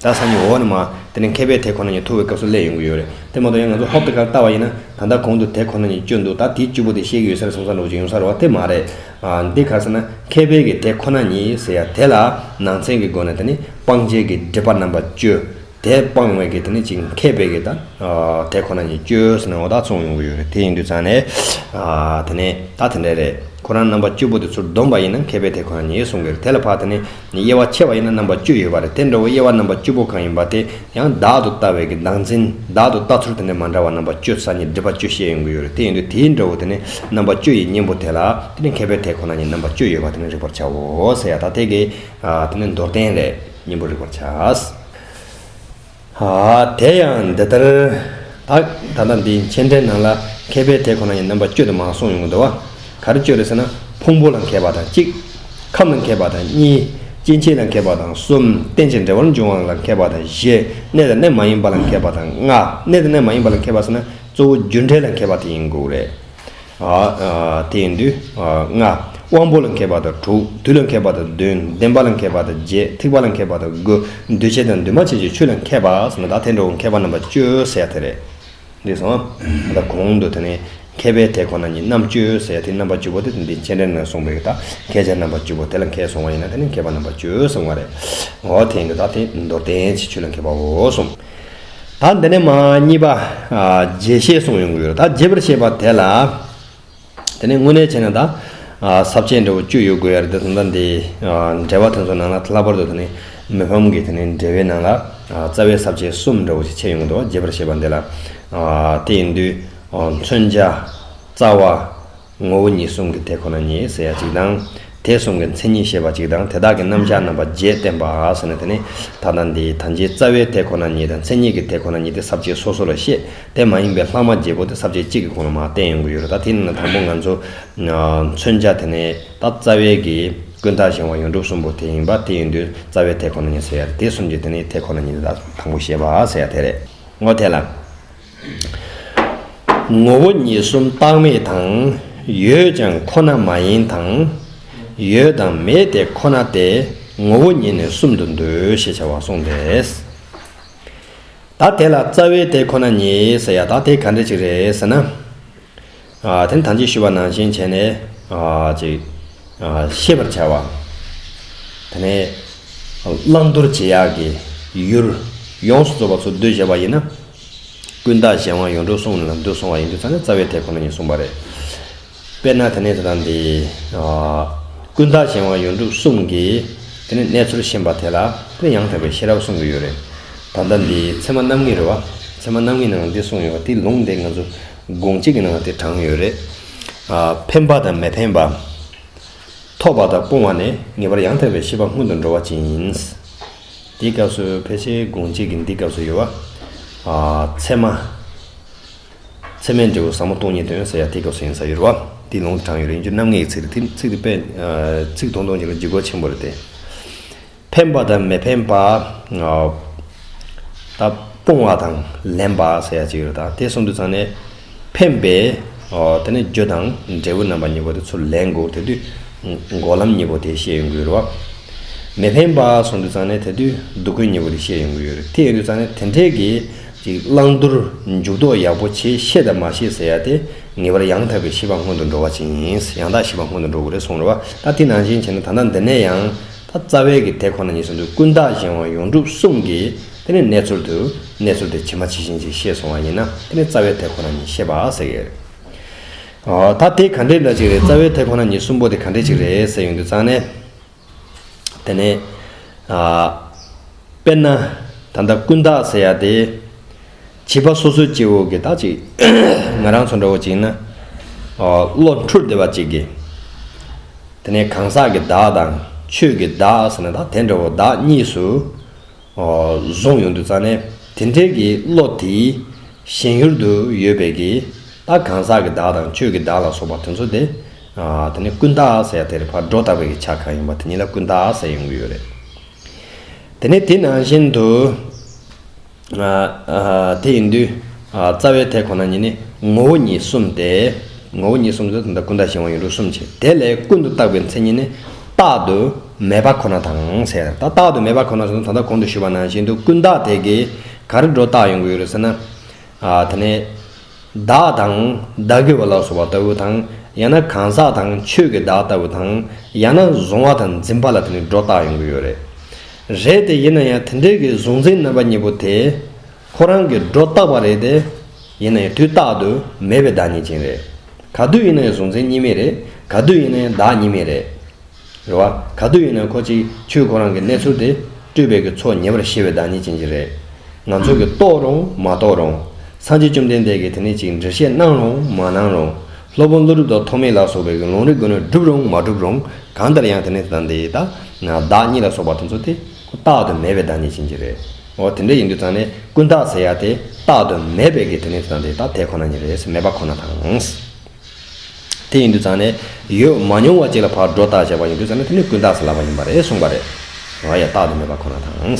ད་སང་ཉིན་འོག་ནས་མ་དེ་ནས་མཁས་པའི་དེ་ཁོ་ན་ཉིད་ཐུག་པའི་སྐབས་སུ་སླེབས་ཡོང་གི་ཡོད་རེད། དེ་མ་གཏོགས་ཡང་ང་ཚོ་ཧོབ་ཏེ་ཁར་ལྟ་བ་ཡིན་ན་ད་ལྟ་གོང་དུ་དེ་ཁོ་ན་ཉིད་བཅུ་འདུག་ད་དེའི་བཅུ་པོ་དེ་ཤེས་ཀྱི་ཡོད་ས་རེད་བསམ་ས་འདྲ་བོ་ཅིག་ཡོང་ས་རེད་བ། དེ་མ་རེད། ཨ། འདི་ག་རེ་ཟེར་ན་མཁས་པའི་གི་དེ་ཁོ་ན་ཉིད་ཟེར་ཡ་དེ་ལ་ནང་ཚན་གྱི་སྒོ་ནས་དེ་ནི་སྤང་བྱའི་གི་སྒྲིབ་པ་རྣམ་པ་བཅུ། དེ་སྤང་བའི་གི་དེ་ནི་ཅིག་མཁས་པའི་གི་ད། ཨ། དེ་ཁོ་ན་ཉིད་བཅུ་ཟེར་ནས་འོ་ད་གསུངས་ཡོང་གི་ཡོད་རེད། དེ་ཡིན་དུས་ཙང་ནས། ཨ། དེ་ནས་ད་དེ་འདྲ་རེད། ཁོ་རང་རྣམ་པ་བཅུ་པོ་དེ་ཚུར་བསྡོམས་པ་ཡིན་ན་མཁས་པའི་དེ་ཁོ་ན་ཉིད་གསུང་གི་རེད། དེ་ལ་ཕར་དེ་ནས་དབྱེ་བ་ཕྱེ་བ་ཡིན་ན་རྣམ་པ་བཅུ་ཡོད་པ་རེད། དེ་འདྲ་བོ་དབྱེ་བ་རྣམ་པ་བཅུ་པོ་གང་ཡིན་པ་དེ་ཡང་བདག་ཏུ་ལྟ་བའི་གི་བདག་འཛིན། བདག་ཏུ་ལྟ་ཚུལ་དེ་ནས་མ་འདྲ་བ་རྣམ་པ་བཅུ་ས་ཉིད་སྒྲིབ་པ་བཅུ་བཤད་ཡོང་གི་ཡོད་རེད། དེ་ཡིན་དུས་དེའི་འདྲ་བོ་དེ་ནས་རྣམ་པ་བཅུ་ཡི་གཉེན་པོ་དེ་ལ་དེ་ནས་མཁས་པའི་དེ་ཁོ་ན་ཉིད་རྣམ་པ་བཅུ་ཡོད་པ་དེ་ནས་རིག་པར་བྱའོ་ཟེར་ཡ། ད་དེ་གི་དེ་ནས་མདོར་བསྟན་རེད། གཉེན་པོ་རིག་པར་བྱ། ཨ། དེ་ཡང་འདི་ལྟར། ད་ད་ལྟ་འདིའི་མཆན་འགྲེལ་ནང་ལ་མཁས་པའི་དེ་ཁོ་ན་ཡང་རྣམ་པ་བཅུ་དུ་མ་གསུངས་ཡོང་གི་འདུག་བ། ག་རེ་བཅུ་རེད་ཟེར་ན། ཕུང་པོ་ལ་མཁས་པ་དང་གཅིག་ཁམས་ལ་མཁས་པ་དང་གཉིས། སྐྱེ་མཆེད་ལ་མཁས་པ་དང་གསུམ། རྟེན་ཅིང་འབྲེལ་བར་འབྱུང་བ་ལ་མཁས་པ་དང་བཞི། གནས་དང་གནས་མ་ཡིན་པ་ལ་མཁས་པ་དང་ལྔ། གནས་དང་གནས་མ་ཡིན་པ་ལ་མཁས་པ་ཟེར་ན་གཙོ་བོ་རྒྱུ་འབྲས་ལ་མཁས་པ་དེ་ཡིན་དགོས་རེད། ཨ། ཨ། དེ་ཡིན་དུས། ཨ། ལྔ། དབང་པོ་ལ་མཁས་པ་དང་དྲུག་དུས་ལ་མཁས་པ་དང་བདུན། བདེན་པ་ལ་མཁས་པ་དང་བརྒྱད། ཐེག་པ་ལ་མཁས་པ་དང་དགུ། འདུས་བྱས་དང་འདུས་མ་བྱས་ཀྱི་ཆོས་ལ་མཁས་པ་ཟེར་ན་ད་དེ་འདྲ་བོ་མཁས་པ་རྣམ་པ་བཅུ་ཟེར་ཡ་དེ་རེད། འདི་སོང་། ད་གོང་དུ་དེ་ནས་མཁས་པའི་དེ་ཁོ་ན་ཉིད་རྣམ་བཅུ་ཟེར་ཡ་དེ་རྣམ་པ་བཅུ་པོ་དེ་འདི་མཆན་འགྲེལ་ནང་གསུངས་པའི་ད་མཁས་བྱ་རྣམ་པ་བཅུ་པོ་དེ་ལ་མཁས་སོང་བ་ཡིན་ན་དེ་ནི་མཁས་པ་རྣམ་པ་བཅུ་གསུངས་པ་རེད། འོ་དེ་ཡིན་དུས་ད་དེ་མདོར་བསྟན་གྱི་ཆོས་ལ་མཁས་པའོ་གསུངས། ད་འདི་ནས་མ་གཉིས་པ། ཨ། རྒྱས་བཤད་གསུངས་ཡོང་གི་ཡོད་རེད། ད་རྒྱས་པར་བཤད་པ་དེ་ལ། དེ་ནས་དངོས་གནས་བྱས་ན་ད། ཨ། ས་བཅད་འདྲ་བོ་བཅུ་ཡོད་དགོས་ཡ་རེད་དེ། ད་ལྟ་འདི། ཨ། འགྲེལ་པ་དེ་ཚོ་ནང་ལ་ལྷག་པར་དུ་དེ་ནས་མི་ཕམ་གྱི་དེ་ནས་འགྲེལ་པའི་ནང་ལ། ཨ། རྩ་བའི་ས་བཅད་གསུམ་འདྲ་བོ་ཞིག་ཕྱེ་ཡོང་གི་འདུག་རྒྱས་པར་བཤད་པ་འདི་ལ། ཨ། དེ་ཡིན་དུས། ཨ། མཚོན་བྱ། རྩ་བ། ངོ་བོ་ཉིད་གསུམ་གྱི་དེ་ཁོ་ན་ཉིད་ཟེར་ཡ་གཅིག་དང་། དེ་གསུམ་གྱི་མཚན་ཉིད་བཤད་པ་གཅིག་དང་། དེ་དག་གི་རྣམ་གཞག་རྣམ་པ་བརྒྱད་བསྟན་པ་ཟེར་ནས་དེ་ནི་ད་ལྟ་འདི་ཐམས་ཅད་རྩ་བའི་དེ་ཁོ་ན་ཉིད་དང་མཚན་ཉིད་ཀྱི་དེ་ཁོ་ན་ཉིད་དེ་ས་བཅད་སོ་སོ་ལ་བཤད། དེ་མ་ཡིན་པའི་ལྷག་མ་བརྒྱད་པོ་དེ་ས་བཅད་གཅིག་གི་ཁོངས་ལ་མར་བསྟན་ཡོང་གི་ཡོད་རེད། ད་དེ་ནི་དང་པོ་ང་ཚོ་མཚོན་བྱ་དེ་ནི་ད་རྩ་བའི་གི་ཀུན་བརྟགས་གཞན་དབང་ཡོངས་གྲུབ་གསུམ་པོ་དེ་ཡིན་པ། དེ་ཡིན་དུས་རྩ་བའི་དེ་ཁོ་ན་ཉིད་ཟེར་ཡ་རེད། དེ་གསུམ་གྱི་དེ་ནི་དེ་ཁོ་ན་ཉིད་ད་དང་པོ་བཤད་པ་ཟེར་ཡ་དེ་རེད། ངོ་དེ་ལ། ངོ་བོ་ཉིད་གསུམ་བཏགས་མེད་དང་། ཡོད་ཀྱང་ཁོ་ན་མ་ཡིན་དང་། ཡོད་དང་མེད་དེ་ཁོ་ན་སྟེ། ངོ་བོ་ཉིད་ནི་གསུམ་དུ་འདོད། ཞེས་བྱ་བ་གསུངས་ཏེ། ད་དེ་ལ་རྩ་བའི་དེ་ཁོ་ན་ཉིད་ཟེར་ཡ་ད་དེ་ག་འདྲ་ཅིག་རེད་ཟེར་ན། ཨ། དེ་ནི་ད་ཅི་ཞུས་པ་ནང་བཞིན་བྱས་ནས། ཨ། ཅིག་ཨ། ཤེས་པར་བྱ་བ། དེ་ནས་བླང་དོར་བྱེད་ཡག་གི་ཡུལ་ཡོངས་སུ་རྫོགས་པ་ཚུར་བསྡུས་བྱས་པ་ཡིན་ན། ཀུན་བརྟགས་གཞན་དབང་ཡོངས་གྲུབ་གསུམ་ལ་བསྡུས་སོང་བ་ཡིན་དུས་ཙང་ནས་རྩ་བའི་དེ་ཁོ་ན་ཉིད་གསུངས་པ་རེད། དཔེར་ན་དེ་ནས་དེ་དང་འདི། ཨ། ཀུན་བརྟགས་གཞན་དབང་ཡོངས་གྲུབ་གསུམ་གྱི་དེ་ནས་གནས་ཚུལ་ཤེས་པ་དེ་ལ་དེ་ཡང་དག་པའི་ཤེས་རབ་གསུང་གི་ཡོད་རེད། ད་ལྟ་འདི་ཚད་མ་རྣམ་ངེས་རེད་བ། ཚད་མ་རྣམ་ངེས་ནང་འདི་གསུངས་ཡོད་པ་དེ་ལུང་དེ་ང་ཚོ་དགོངས་གཅིག་གི་ནང་དེ་དྲངས་ཡོད་རེད། ཨ། འཕེན་པ་དང་མི་འཕེན་པ། ཐོབ་པ་དང་སྤོང་བ་ནི་ངེས་པར་ཡང་དག་པའི་ཤེས་པ་སྔོན་དུ་འགྲོ་བ་ཅན་ཡིན། དེའི་སྐབས་སུ་ཕལ་ཆེར་དགོངས་གཅིག་གི་འདིའི་སྐབས་སུ་ཡོད་བ། ཨ། ཚད་མ། ཚད་མའི་འབྲས་བུ་ཟབ་མོ་སྟོང་ཉིད་དོན་ཟེར་ཡ་དེའི་སྐབས་སུ་ཡིན་ས་ཡོད་རེད་བ། དེའི་ལུང་དྲངས་ཡོད་རེད། ཡིན་རྒྱུ་རྣམ་ངེས་ཀྱི་ཚིག་རེད། དེ་ཚིག་དེ་དཔེ། ཨ། ཚིག་ཐུང་ཐུང་ཅིག་ལ་ལྗིད་ཁོག་ཆེན་པོ་རེད་དེ། འཕེན་པ་དང་མི་འཕེན་པ། ཨ། ད་སྤོང་བ་དང་ལེན་པ་ཟེར་ཡ་ཅིག་ཡོད་རེད། ད་དེ་གསུངས་དུས་ཙང་ནས་འཕེན་པའི། ཨ། དེ་ནས་རྒྱུ་དང་འབྲས་བུ་རྣམ་པ་གཉིས་པོ་དེ་ཚུར་ལེན་དགོས། དེ་དུས་འགོག་ལམ་གཉིས་པོ་དེ་བཤད་ཡོང་གི་ཡོད་རེད་བ། མི་འཕེན་པ་གསུངས་དུས་ཙང་ནས་དེ་དུས་སྡུག་ཀུན་གཉིས་པོ་དེ་བཤད་ཡོང་གི་ཡོད་རེད། དེ་ཡིན་དུས་ཙང་ནས་དེ་འདྲའི་གི་ཅིག་བླང་དོར་འཇུག་ལྡོག་ཡག་པོ་བྱེད་ཤེས་དང་མ་ཤེས་ཟེར་ཡ་དེ་ངེས་པར་ཡང་དག་པའི་ཤེས་པ་སྔོན་དུ་འགྲོ་བ་ཅན་ཡིན། ཡང་དག་ཤེས་པ་སྔོན་དུ་འགྲོ་དགོས་རེད་གསུངས་རེད་བ། ད་དེ་ནང་བཞིན་བྱས་ན་ད་ལྟ་འདི་ནས་ཡང་ད་རྩ་བའི་གི་དེ་ཁོ་ན་ཉིད་གསུངས་དུས་ཀུན་བརྟགས་གཞན་དབང་ཡོངས་གྲུབ་གསུམ་གྱི་དེ་ནས་གནས་ཚུལ་དུ་གནས་ཚུལ་དེ་ཇི་མ་ཇི་བཞིན་ཅིག་ཤེས་སོང་བ་ཡིན་ན་དེ་ནས་རྩ་བའི་དེ་ཁོ་ན་ཉིད་ཤེས་པ་ཟེར་གི་རེད། ཨོ། ད་དེ་ག་འདྲའི་འདྲ་ཅིག་རེད། རྩ་བའི་དེ་ཁོ་ན་ཉིད་གསུམ་པོ་དེ་ག་འདྲའི་ཅིག་རེད་ཟེར་ཡོང་དུས་ཙང་ནས། དེ་ནས། ཨ། དཔེར་ན། ད་ལྟ་ཀུན་བརྟགས་ཟེར་ཡ་དེ། བྱིས་པ་སོ་སོའི་སྐྱེ་བོ་གི་ད་ཅིག་ང་རང་ཚོ་འདྲ་བོ་ཅིག་ཡིན་ན། ཨ། བློ་འཁྲུལ་བསྡད་པ་ཅིག་གི། དེ་ནས་གང་ཟག་གི་བདག་དང་ཆོས་ཀྱི་བདག་ཟེར་ན་ད་དེ་འདྲ་བོ་བདག་གཉིས་སུ། ཨོ། བཟུང་ཡོང་དུས་ཙང་ནས་དེ་འདྲའི་གི་བློ་དེའི་ཞེན་ཡུལ་དུ་ཡོད་པའི་གི་ད་གང་ཟག་གི་བདག་དང་ཆོས་ཀྱི་བདག་ལ་སོགས་པ་དེ་ཚོ་དེ། ཨ། དེ་ནི་ཀུན་བརྟགས་ཟེར་ཡ་དེ་རེད། ཕར་སྒྲོ་བཏགས་པའི་གི་ཆ་གང་ཡིན་པ་དེ་ཉིད་ལ་ཀུན་བརྟགས་ཟེར་ཡོང་གི་ཡོད་རེད། དེ་ནི་དེ་ནང་བཞིན་དུ། ཨ། ཨ། དེ་ཡིན་དུས། ཨ། རྩ་བའི་དེ་ཁོ་ན་ཉིད་ནི་ངོ་བོ་ཉིད་གསུམ་སྟེ། ངོ་བོ་ཉིད་གསུམ་དེ་ད་ཀུན་བརྟགས་གཞན་དབང་ཡོངས་གྲུབ་གསུམ་བྱས། དེ་ལས་ཀུན་ཏུ་བརྟགས་པའི་མཚན་ཉིད་ནི་རྟག་ཏུ་མེད་པ་ཁོ་ན་དང་ཟེར། ད་རྟག་ཏུ་མེད་པ་ཁོ་ན་ཟེར་ན་ད་ལྟ་གོང་དུ་ཞུས་པ་ནང་བཞིན་དུ་ཀུན་བརྟགས་དེ་གིས་ག་རེ་སྒྲོ་བཏགས་ཡོང་གི་ཡོད་རེད་ཟེར་ན། ཨ། དེ་ནས་བདག་དང་བདག་གི་བ་ལ་སོགས་པ་ལྟ་བུ་དང་། ཡང་ན་གང་ཟག་དང་ཆོས་ཀྱི་བདག་ལྟ་བུ་དང་། ཡང་ན་གཟུང་བ་དང་འཛིན་པ་ལ་དེ་ནི་སྒྲོ་བཏགས་ཡོང་གི་ཡོད་རེད། རེད་དེ། ཡིན་ན་ཡང་དེ་འདྲའི་གི་གཟུང་འཛིན་རྣམ་པ་གཉིས་པོ་དེ། ཁོ་རང་གིས་སྒྲོ་བཏགས་པ་རེད་དེ། ཡིན་ན་ཡང་དུས་རྟག་ཏུ་མེད་པའི་བདག་ཉིད་ཅན་རེད། ག་དུས་ཡིན་ན་ཡང་གཟུང་འཛིན་གཉིས་མེད་རེད། ག་དུས་ཡིན་ནའི་བདག་གཉིས་མེད་རེད། རེད་བ། ག་དུས་ཡིན་ན་ཁོ་གཅིག་ཆོས་ཁོ་རང་གི་གནས་ཚུལ་དེ་སྤྲོས་པའི་གི་ཚོགས་ཉེ་བར་ཞི་བའི་བདག་ཉིད་ཅན་གྱི་རེད། ང་ཚོ་གི་རྟོགས་རུང་མ་རྟོགས་རུང་། སངས་རྒྱས་བཅོམ་ལྡན་འདས་ཀྱིས་དེ་ནས་ཅིག་འགྲེལ་བཤད་གནང་རུང་མ་གནང་རུང་། སློབ་དཔོན་ཀླུ་སྒྲུབ་དང་ཐོགས་མེད་ལ་སོགས་པའི་གི་ལུང་རིགས་ཀུན་ནས་བསྒྲུབས་རུང་མ་བསྒྲུབས་རུང་། གང་ལྟར་ཡང་དེ་ནས་ད་འདི་ད་བདག་གཉིས་ལ་སོགས་པ་དེ་ཚོ་དེ་ཁོ་རྟག་ཏུ་མེད་པའི་བདག་ཉིད་ཅན་གྱི་རེད། འོ་དེ་འདྲ་ཡིན་དུས་ཙང་ནས་ཀུན་བརྟགས་ཟེར་ཡ་དེ་རྟག་ཏུ་མེད་པའི་གི་དེ་ནས་ད་འདི་ད་དེ་ཁོ་ན་ཉིད་རེད་ཟེར། མེད་པ་ཁོ་ན་དང་། དེ་ཡིན་དུས་ཙང་ནས་ཡོད་མ་མྱོང་བ་ཅིག་ལ་ཕར་སྒྲོ་བཏགས་བྱས་པ་ཡིན་དུས་ཙང་ནས་དེ་ནི་ཀུན་བརྟགས་སུ་ལབ་པ་ཡིན་པ་རེད་གསུངས་པ་རེད། ཨ་ཡ་རྟག་ཏུ་མེད་པ་ཁོ་ན་དང་།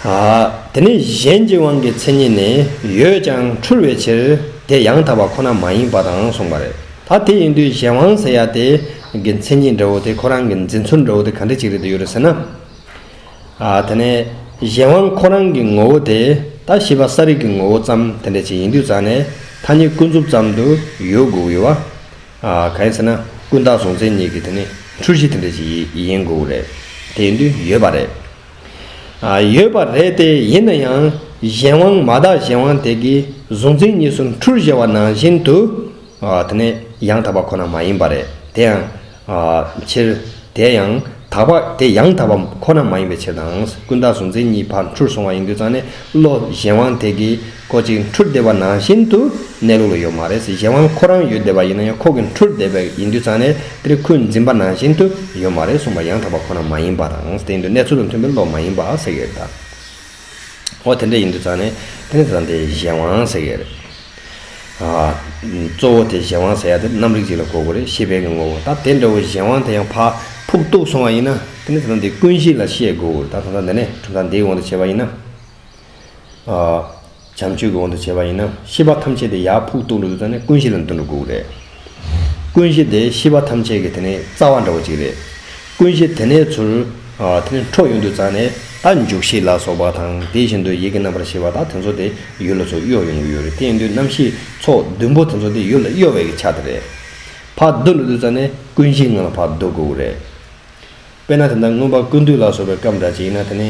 ཨ། དེ་ནི་གཞན་གྱི་དབང་གི་མཚན་ཉིད་ནི་ཡོད་ཀྱང་འཁྲུལ་བའི་ཕྱིར་དེ་ཡང་དག་པ་ཁོ་ན་མ་ཡིན་པ་དང་གསུངས་པ་རེད། ད་དེ་ཡིན་དུས་གཞན་དབང་ཟེར་ཡ་དེ་གི་མཚན་ཉིད་འདྲ་བོ་དེ་ཁོ་རང་གི་འཛིན་ཚུལ་འདྲ་བོ་དེ་ག་འདྲ་ཅིག་རེད་དུ་ཡོད་རེད་ཟེར་ན། ཨ། དེ་ནས་གཞན་དབང་ཁོ་རང་གི་ངོ་བོ་དེ་ད་ཤེས་པ་གསལ་རིག་གི་ངོ་བོ་ཙམ་དེ་འདྲ་ཅིག་ཡིན་དུས་ཙང་ནས་ཐ་སྙད་ཀུན་རྫོབ་ཙམ་དུ་ཡོད་དགོས་ཡོད་བ། ཨ། གང་ཡིན་ཟེར་ན་ཀུན་བརྟགས་གཟུང་འཛིན་གཉིས་ཀྱི་དེ་ནས་འཁྲུལ་གཞི་དེ་འདྲ་ཅིག་ཡིན་དགོས་རེད། དེ་ཡིན་དུས་ཡོད་པ་རེད། ཨ། ཡོད་པ་རེད་དེ་ཡིན་ན་ཡང་གཞན་དབང་མ་དག་གཞན་དབང་དེ་གིས་གཟུང་འཛིན་གཉིས་སུ་འཁྲུལ་བཞག་པ་ནང་བཞིན་དུ། ཨ། དེ་ནས་ཡང་དག་པ་ཁོ་ན་མ་ཡིན་པ་རེད། དེ་ཡང་། ཨ། ཕྱིར། དེ་ཡང་དག་པ་དེ་ཡང་དག་པ་ཁོ་ན་མ་ཡིན་པའི་ཕྱིར་དང་། ཀུན་བརྟགས་གཟུང་འཛིན་གཉིས་ཕར་འཁྲུལ་སོང་བ་ཡིན་དུས་ཙང་ནས་བློ་གཞན་དབང་དེ་གིས་ཁོ་གཅིག་འཁྲུལ་བསྡད་པ་ནང་བཞིན་དུ་གནས་ལུགས་ལ་ཡོད་མ་རེད་ཟེར། གཞན་དབང་ཁོ་རང་ཡོད་བསྡད་པ་ཡིན་ན་ཡང་ཁོ་གིས་འཁྲུལ་བསྡད་པ་ཡིན་དུས་ཙང་ནས་དེ་ཁོས་འཛིན་པ་ནང་བཞིན་དུ་ཡོད་མ་རེད་གསུངས་པ་ཡང་དག་པ་ཁོ་ན་མ་ཡིན་པ་དང་། དེ་ཡིན་དུས་གནས་ཚུལ་དང་མཐུན་པའི་བློ་མ་ཡིན་པ་ཟེར་གྱི་རེད་ད། འོ་དེ་འདྲ་ཡིན་དུས་ཙང་ནས་དེ་ནི་ད་ལྟ་འདི་གཞན་དབང་ཟེར་གྱི་རེད། ཨ། གཙོ་བོ་དེ་གཞན་དབང་ཟེར་ཡ་དེ་རྣམ་རིག་ཅིག་ལ་གོ་དགོས་རེད། ཤེས་པའི་གི་ངོ་བོ། ད་དེ་འདྲ་བོ་གཞན་དབང་དེ་ཡང་ཕར་ཕུག་གཏུགས་སོང་བ་ཡིན་ན་དེ་ནི་ད་ལྟ་འདི་ཀུན་གཞི་ལ་བཤད་དགོས་རེད། ད་ད་ལྟ་འདི་ནས་གྲུབ་མཐའ་འདིའི་དབང་དུ་བྱས་པ་ཡིན་ན། ཨ། བྱམས་ཆོས་ཀྱི་དབང་དུ་བྱས་པ་ཡིན་ན་ཤེས་པ་ཐམས་ཅད་དེ་ཡར་ཕུག་གཏུགས་འགྲོ་དུས་ཙང་ནས་ཀུན་གཞི་ལ་འདུ་འགྲོ་དགོས་རེད། ཀུན་གཞི་དེ་ཤེས་པ་ཐམས་ཅད་ཀྱི་དེ་ནས་རྩ་བ་འདྲ་བོ་ཅིག་རེད། ཀུན་གཞི་དེ་ནས་ཚུར། ཨ། དེ་ནས་འཕྲོ་ཡོང་དུས་ཙང་ནས་ད་འཇུག་ཤེས་ལ་སོགས་པ་དང་དེ་བཞིན་དུ་ཡིད་ཀྱི་རྣམ་པར་ཤེས་པ་དང་དེ་ཚོ་དེ་ཡུལ་ལ་ཚུར་གཡོ་ཡོང་གི་ཡོད་རེད། དེ་ཡིན་དུས་རྣམ་ཤེས་ཚོགས་བདུན་པོ་དེ་ཚོ་དེ་ཡུལ་ལ་གཡོ་བའི་གི་ཆ་དེ་རེད། ཕར་བསྡུ་འགྲོ་དུས་ཙང་ནས་ཀུན་གཞིའི་ངང་ལ་ཕར་བསྡུ་དགོས་ཀྱི་རེད། དཔེར་ན་དེ་འདྲ་མངོན་པ་ཀུན་བཏུས་ལ་སོགས་པའི་སྐབས་འདྲ་ཅིག་ཡིན་ན་དེ་ནི།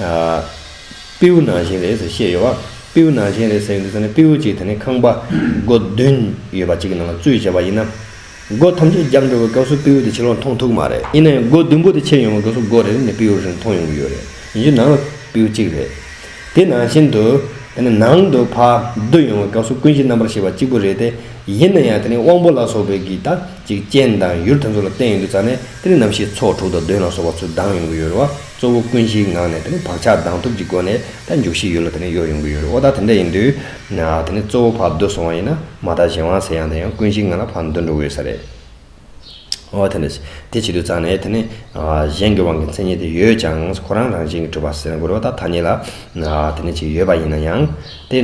ཨ། སྤྲེའུ་ནང་བཞིན་རེད་ཟེར་བཤད་ཡོད་པ། སྤྲེའུ་ནང་བཞིན་རེད་ཟེར་ཡོང་དུས་ཙང་ནས་སྤྲེའུ་གཅིག་དེ་ནི་ཁང་པ་སྒོ་བདུན་ཡོད་པ་གཅིག་གི་ནང་ལ་བཙུགས་བྱས་པ་ཡིན་ན། སྒོ་ཐམས་ཅད་བརྒྱབ་འགྲོ་བའི་སྐབས་སུ་སྤྲེའུ་དེ་ཕྱི་ལོགས་མཐོང་ཐུབ་ཀྱི་མ་རེད། ཡིན་ན་ཡང་སྒོ་བདུན་པོ་དེ་ཕྱེ་ཡོང་བའི་སྐབས་སུ་སྒོ་རེ་རེ་ནས་སྤྲེའུ་རེ་མཐོང་ཡོང་གི་ཡོད་རེད། ཡིན་རྒྱུ་ནང་ལ་སྤྲེའུ་གཅིག་རེད། དེ་ནང་བཞིན་དུ། དེ་ནི་ནང་དུ་ཕར་བསྡུ་ཡོང་བའི་སྐབས་སུ་ཀུན་གཞི་རྣམ་པར་ཤེས་པ་གཅིག་པུ་རེད་དེ། ཡིན་ན་ཡང་དེ་ནི་དབང་པོ་ལ་སོགས་པའི་གི་ད་ཅིག་རྐྱེན་དང་ཡུལ་དེ་ཚོ་ལ་བརྟེན་ཡོང་དུས་ཙང་ནས་དེ་ནི་རྣམ་ཤེས་ཚོགས་དྲུག་དང་བདུན་ལ་སོགས་པ་ཚུར་ལྡང་ཡོང་གི་ཡོད་རེད་བ། གཙོ་བོ་ཀུན་གཞིའི་ངང་ནས་དེ་ནི་བག་ཆགས་ལྡང་ཐུབ་ཀྱི་སྒོ་ནས་ད་འཇུག་ཤེས་ཡུལ་ལ་དེ་ནི་གཡོ་ཡོང་གི་ཡོད་རེད། འོ་ད་དེ་འདྲ་ཡིན་དུས། དེ་ནི་གཙོ་བོ་ཕར་བསྡུ་སོང་བ་ཡིན་ན་མ་དག་གཞན་དབང་ཟེར་ཡང་དེ་ཡང་ཀུན་གཞིའི་ངང་ལ་ཕར་འདུ་འགྲོ་དགོས་ས་རེད། འོ་དེ་འདྲ། དེ་བྱེད་དུས་ཙང་ནས་དེ་ནི། ཨ། གཞན་གྱི་དབང་གི་མཚན་ཉིད་དེ་ཡོད་ཀྱང་ཁོ་རང་རང་བཞིན་གྱིས་གྲུབ་པ་ཟེར་དགོས་རེད་བ། ད་ཐ་སྙད་ལ། ཨ། དེ་ནི་ཅིག་ཡོད་པ་ཡིན་ན་ཡང་། དེ་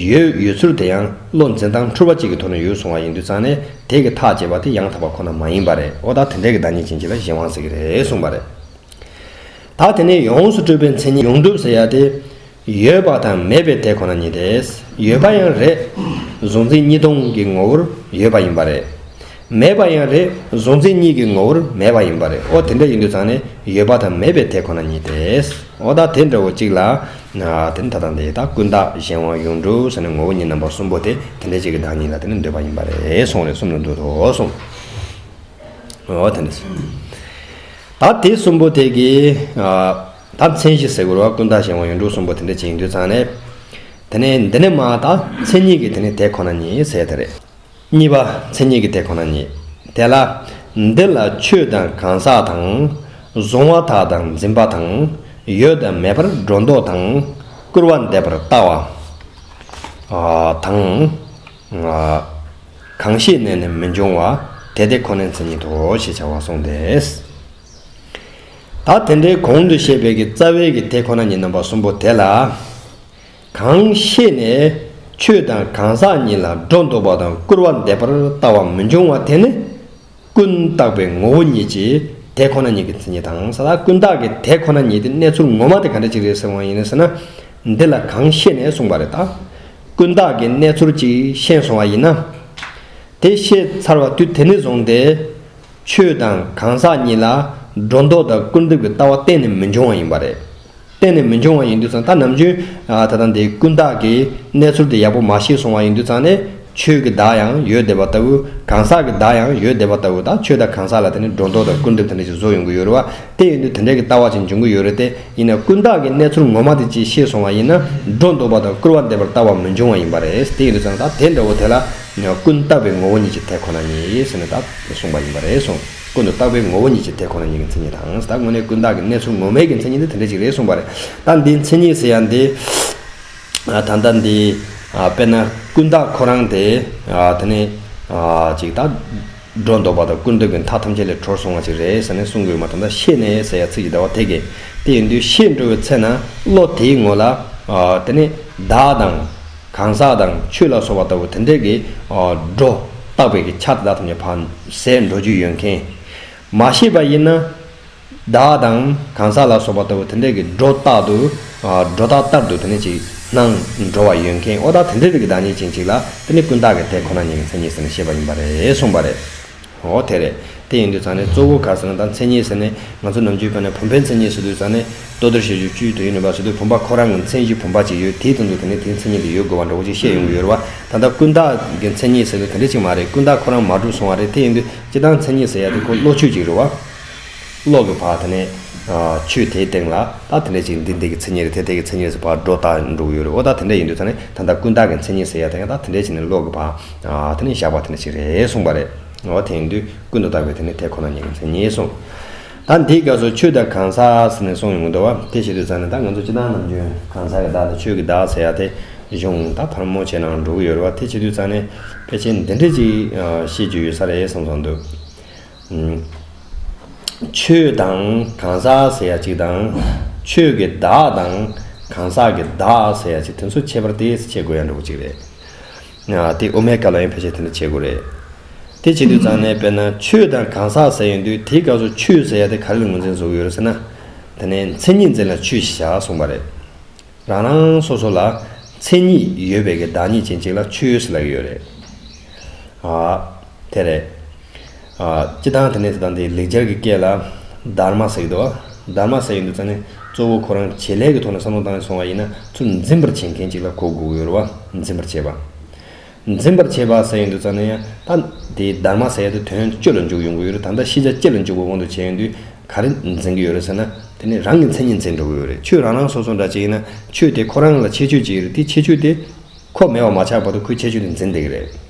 ཡོད་ཡོད་ཚུལ་དེ་ཡང་བློ་འཛིན་སྟངས་འཁྲུལ་པ་གཅིག་གི་ཐོག་ནས་ཡོད་སོང་བ་ཡིན་དུས་ཙང་ནས་དེ་གི་ཐག་བཅད་པ་དེ་ཡང་དག་པ་ཁོ་ན་མ་ཡིན་པ་རེད། འོ་ད་དེ་འདྲའི་གི་བདག་ཉིད་ཅན་གཅིག་ལ་གཞན་དབང་ཟེར་གྱི་རེད་གསུངས་པ་རེད། ད་དེ་ནས་ཡོངས་སུ་གྲུབ་པའི་མཚན་ཉིད་ཡོངས་གྲུབ་ཟེར་ཡ་དེ། ཡོད་པ་དང་མེད་པའི་དེ་ཁོ་ན་ཉིད་དེ། ཡོད་པ་ཡང་རེད། གཟུང་འཛིན་གཉིས་སྟོང་གི་ངོ་བོར་ཡོད་པ་ཡིན་པ་རེད། མེད་པ་ཡང་རེད། གཟུང་འཛིན་གཉིས་ཀྱི་ངོ་བོར་མེད་པ་ཡིན་པ་རེད། འོ་དེ་འདྲ་ཡིན་དུས་ཙང་ནས་ཡོད་པ་དང་མེད་པའི་དེ་ཁོ་ན་ཉིད་དེ། འོ་ད་དེ་འདྲ་བོ་གཅིག་ལ། དེ་ནི་ད་ལྟ་འདི་ད་ཀུན་བརྟགས་གཞན་དབང་ཡོངས་གྲུབ་ཟེར་ནས་ངོ་བོ་ཉིད་རྣམ་པ་གསུམ་པོ་དེ་དེ་འདྲ་གཅིག་གི་བདག་ཉིད་ལ་དེ་ནི་འདོད་པ་ཡིན་པ་རེད་གསུངས་རེད། གསུམ་ལ་འདུ་དོ་གསུངས། འོ་དེ་འདྲ། ད་དེ་གསུམ་པོ་དེ་གི། ཨ། ད་མཚན་གཞི་ཟེར་དགོས་རེད་བ། ཀུན་བརྟགས་གཞན་དབང་ཡོངས་གྲུབ་གསུམ་པོ་དེ་འདྲ་ཅིག་ཡིན་དུས་ཙང་ནས། དེ་ནས་འདི་ནས་མར་ད་མཚན་ཉིད་ཀྱི་དེ་ནས་དེ་ཁོ་ན་ཉིད་ཟེར་དེ་རེད། གཉིས་པ་མཚན་ཉིད་ཀྱི་དེ་ཁོ་ན་ཉིད། དེ་ལ་འདི་ལ་ཆོས་དང་གང་ཟག་དང་། གཟུང་བ་དག་དང་འཛིན་པ་དང་། ཡོད་དང་མེད་པར་སྒྲོ་འདོགས་དང་། སྐུར་བ་འདེབས་པར་ལྟ་བ། ཨ། དང་། ཨ། གང་ཤེས་ནས་ནི་མི་འབྱུང་བ། དེ་དེ་ཁོ་ནའི་མཚན་ཉིད་དོ་ཞེས་བྱ་བ་གསུངས་ཏེ། ད་དེ་འདྲའི་གོང་དུ་བཤད་པའི་གི་རྩ་བའི་གི་དེ་ཁོ་ན་ཉིད་རྣམ་པ་གསུམ་པོ་དེ་ལ། གང་ཤེས་ནས་ཆོས་དང་གང་ཟག་གཉིས་ལ་སྒྲོ་འདོགས་པ་དང་སྐུར་བ་འདེབས་པར་ལྟ་བ་མི་འབྱུང་བ་དེ་ནི། ཀུན་བརྟགས་པའི་ངོ་བོ་ཉིད་ཀྱི་དེ་ཁོ་ན་ཉིད་ཀྱི་མཚན་ཉིད་དང་ས། ད་ཀུན་བརྟགས་ཀྱི་དེ་ཁོ་ན་ཉིད་དེ་གནས་ཚུལ་ངོ་མ་དེ་ག་འདྲ་ཅིག་རེད་ཟེར་བ་ཡིན་ཟེར་ན། འདི་ལ་གང་ཤེས་ནས་གསུངས་པ་རེད་ད། ཀུན་བརྟགས་ཀྱི་གནས་ཚུལ་ཅིག་ཤེས་སོང་བ་ཡིན་ན། དེ་ཤེས་ཚར་བ་དུས་དེ་ནས་བཟུང་སྟེ། ཆོས་དང་གང་ཟག་གཉིས་ལ་སྒྲོ་འདོགས་དང་སྐུར་འདེབས་ཀྱི་ལྟ་བ་གཏན་ནས་མི་འབྱུང་བ་ཡིན་པ་རེད། གཏན་ནས་མི་འབྱུང་བ་ཡིན་དུས་ཙང་ད་ནམ་རྒྱུན། ཨ། ད་ལྟ་འདི་ཀུན་བརྟགས་ཀྱི་གནས་ཚུལ་དེ་ཡག་པོ་མ་ཤེས་སོང་བ་ཡིན་དུས་ཙང་ནས། ཆོས་ཀྱི་བདག་ཡང་ཡོད་བསྡད་པ་ལྟ་བུ། གང་ཟག་གི་བདག་ཡང་ཡོད་བསྡད་པ་ལྟ་བུ། ད་ཆོས་དང་གང་ཟག་ལ་དེ་ནི་སྒྲོ་འདོགས་དང་སྐུར་འདེབས་དེ་འདྲ་ཞིག་བཟོ་ཡོང་གི་ཡོད་རེད་བ། དེ་ཡིན་དུས་དེ་འདྲའི་གི་ལྟ་བ་ཅིག་འབྱུང་གི་ཡོད་རེད་དེ། ཡིན་ན་ཀུན་བརྟགས་ཀྱི་གནས་ཚུལ་ངོ་མ་དེ་ཅིག་ཤེས་སོང་བ་ཡིན་ན། སྒྲོ་འདོགས་པ་དང་སྐུར་བ་འདེབས་པར་ལྟ་བ་མི་འབྱུང་བ་ཡིན་པ་རེད། དེ་ཡིན་དུས་ཙང་ད་དེ་འདྲ་བོ་དེ་ལ་ཀུན་བརྟགས་པའི་ངོ་བོ་ཉིད་ཀྱི་དེ་ཁོ་ན་ཉིད་ཟེར་ནས་ད་གསུངས་པ་ཡིན་པ་རེད་གསུངས། ཀུན་ཏུ་བརྟགས་པའི་ངོ་བོ་ཉིད་ཀྱི་དེ་ཁོ་ན་ཉིད་ཀྱི་མཚན་ཉིད་དང་། ད་དངོས་གནས་ཀུན་བརྟགས་ཀྱི་གནས་ཚུལ་ངོ་མའི་གི་མཚན་ཉིད་དེ་དེ་འདྲ་ཅིག་རེད་གསུངས་པ་རེད། ད་འདིའི་མཚན་ཉིད་ཟེར་ཡ་འདི། ད་ལྟ་འདི། དཔེར་ན་ཀུན་བརྟགས་ཁོ་རང་དེ། དེ་ནི། ཅིག་ད། སྒྲོ་འདོགས་པ་དང་སྐུར་འདེབས་ཀྱི་མཐའ་ཐམས་ཅད་ལས་གྲོལ་སོང་བ་ཅིག་རེད་ཟེར་ནས་གསུང་དགོས་མ། ད་ལྟ་ཤེས་ནས་ཟེར་ཡ་ཚིག་ཅིག་ད་བ་དེ་གས། དེ་ཡིན་དུས་ཤེས་འགྲོ་བའི་ཚེ་ན་བློ་དེའི་ངོ་ལ། དེ་ནི་བདག་དང་། གང་ཟག་དང་ཆོས་ལ་སོགས་པ་ལྟ་བུ་དེ་འདྲའི་གི། སྒྲོ་བཏགས་པའི་གི་ཆ་དེ་དག་ཐམས་ཅད་ཕར་ཟད་འགྲོ་རྒྱུ་ཡོད་མཁན། མ་ཤེས་པ་ཡིན་ན། བདག་དང་གང་ཟག་ལ་སོགས་པ་ལྟ་བུ་དེ་འདྲའི་གི་སྒྲོ་ལྟར་དུ། སྒྲོ་བཏགས་ལྟར་དུ་དེ་ནི་ཅིག་སྣང་འགྲོ་བ་ཡོད་མཁན། འོ་ད་དེ་འདྲའི་རིགས་ཀྱི་བདག་ཉིད་ཅན་ཅིག་ལ་དེ་ནི་ཀུན་བརྟགས་ཀྱི་དེ་ཁོ་ན་ཉིད་ཀྱི་མཚན་ཉིད་ཟེར་ནས་བཤད་པ་ཡིན་པ་རེད་གསུངས་པ་རེད། འོ་དེ་རེད། དེ་ཡིན་དུས་ཙང་ནས་གཙོ་བོ་ག་རེ་ཟེར་ན། ད་མཚན་ཉིད་ཟེར་ནས་ང་ཚོ་ནམ་རྒྱུན་དཔེར་ན་བུམ་པའི་མཚན་ཉིད་ཟེར་དུས་ཙང་ནས། ལྟོ་ལྡིར་ཞབས་ཞུམ་བཅུད་དུ་ཡིན་ནུས་པ་ཟེར་དུས་བུམ་པ་ཁོ་རང་གི་མཚན་གཞི་བུམ་པ་ཅིག་ཡོད། དེའི་སྟེང་དུ་དེ་ནི་དེའི་མཚན་ཉིད་དེ་ཡོད་དགོས་པ་འདྲ་བོ་ཅིག་བཤད་ཡོང་གི་ཡོད་རེད་བ། ད་ལྟ་ཀུན་བརྟགས་ཀྱི་མཚན་ཉིད་ཟེར་དུས་དེ་འདྲ་ཅིག་མ་རེད། ཀུན་བརྟགས་ཁོ་རང་མ་གྲུབ་སོང་བ་རེད། དེ་ཡིན་དུས་སྤྱིར་བཏང་མཚན་ཉིད་ཟེར་ཡ་དེ་ཁོ་བློ་ཆོས་ཅིག་རེད་བ། བློ་གི་བར་དེ་ནས། ཆོས་དེའི་སྟེང་ལ་ད་དེ་འདྲ་ཅིག་འདི་འདི་གི་མཚན་ཉིད་རེད། དེ་དེ་གི་མཚན་ཉིད་ཟེར་བར་སྒྲོ་བཏགས་འགྲོ་གི་ཡོད་རེད། འོ་ད་དེ་འདྲ་ཡིན་དུས་ད་ནི་ད་ལྟ་ཀུན་བརྟགས་ཀྱི་མཚན་ཉིད་ཟེར་ཡ་དེ་ཡང་ད་དེ་འདྲ་ཅིག་ནི་བློ་གི་བར། དེ་ནི་བཞག་པ་དེ་འདྲ་ཅིག་རེད་གསུངས་པ་རེད། འོ་དེ་ཡིན་དུས་ཀུན་ཏུ་བརྟགས་པའི་དེ་ནི་དེ་ཁོ་ན་ཉིད་ཀྱི་མཚན་ཉིད་གསུངས། ད་འདིའི་སྐབས་སུ་ཆོས་དང་གང་ཟག་ཟེར་ནས་གསུངས་ཡོང་གི་འདུག་བ། དེ་བྱེད་དུས་ཙང་ནས་ད་ང་ཚོ་སྤྱིར་བཏང་ནམ་རྒྱུན་གང་ཟག་གི་བདག་དང་ཆོས་ཀྱི་བདག་ཟེར་ཡ་དེ་གཞུང་ད་ཕལ་མོ་ཆེ་ནང་འགྲོ་གི་ཡོད་རེད་བ། དེ་བྱེད་དུས་ཙང་ནས་ཕལ་ཆེར་འདི་འདྲ་ཅིག་བཤད་རྒྱུ་ཡོད་ས་རེད་བསམ་བསམ་འདུག་ཆོས་དང་གང་ཟག་ཟེར་ཡ་གཅིག་དང་། ཆོས་ཀྱི་བདག་དང་གང་ཟག་གི་བདག་ཟེར་ཡ་གཅིག་དེ་ཚོ་ཁྱད་པར་ཏོག་ཙམ་ཕྱེ་དགོས་ཡ་འདྲ་བོ་གཅིག་རེད། དེ་དབུ་མའི་སྐབས་ལ་ཡང་ཕལ་ཆེར་དེ་འདྲ་བྱེད་དགོས་རེད། དེ་བྱེད་དུས་ཙང་ནས་དཔེར་ན་ཆོས་དང་གང་ཟག་ཟེར་ཡོང་དུས་དེའི་སྐབས་སུ་ཆོས་ཟེར་ཡ་དེ་ག་རེ་ལ་ངོས་འཛིན་བཟོ་གི་ཡོད་རེད་ཟེར་ན། དེ་ནས་མཚན་ཉིད་འཛིན་ལ་ཆོས་ཞེས་བྱ་གསུངས་པ་རེད། རང་རང་སོ་སོ་ལ་མཚན་ཉིད་ཡོད་པའི་གི་བདག་ཉིད་ཅན་ཅིག་ལ་ཆོས་ཟེར་ལབ་ཀྱི་ཡོད་རེད། ཨ། དེ་རེད། ཨ། སྤྱིར་བཏང་དེ་ནས་དེ་དང་དེའི་ལེགས་སྦྱར་གྱི་སྐད་ལ་དྷརྨ་ཟེར་གྱི་འདུག་བ། དྷརྨ་ཟེར་ཡོང་དུས་ཙང་ནས་གཙོ་བོ་ཁོ་རང་བྱེད་ལས་ཀྱི་ཐོག་ནས་བསམ་བློ་བཏང་ནས་སོང་བ་ཡིན་ན་ཚུར་འཛིན་པར་བྱེད་མཁན་ཅིག་ལ་གོ་དགོས་ཀྱི་ཡོད་རེད་བ། འཛིན་པར་བྱེད་པ། འཛིན་པར་བྱེད་པ་ཟེར་ཡོང་དུས་ཙང་ནས་ཡང་ད་དེའི་དྷརྨ་ཟེར་ཡ་དེ་དོན་སྤྱི་ལ་འཇུག་ཡོང་གི་ཡོད་རེད། ད་ལྟ་ཤེས་བྱ་སྤྱི་ལ་འཇུག་པའི་དབང་དུ་བྱས་ཡོང་དུས་ག་རེ་འཛིན་གྱི་ཡོད་རེད་ཟེར་ན། དེ་ནི་རང་གི་མཚན་ཉིད་འཛིན་འགྲོ་གི་ཡོད་རེད། ཁྱོད་རང་རང་སོ་སོ་འདྲ་ཅིག་ཡིན་ན་ཆོས་དེ་ཁོ་རང་ལ་ཁྱད་ཆོས་ཅིག་ཡོད་རེད། དེ་ཁྱད་ཆོས་དེ་ཁོ་མེད་པ་མ་ཆགས་བར་དུ་ཁོའི་ཁྱད་ཆོས་དེ་འཛིན་བསྡད་ཀྱི་རེད།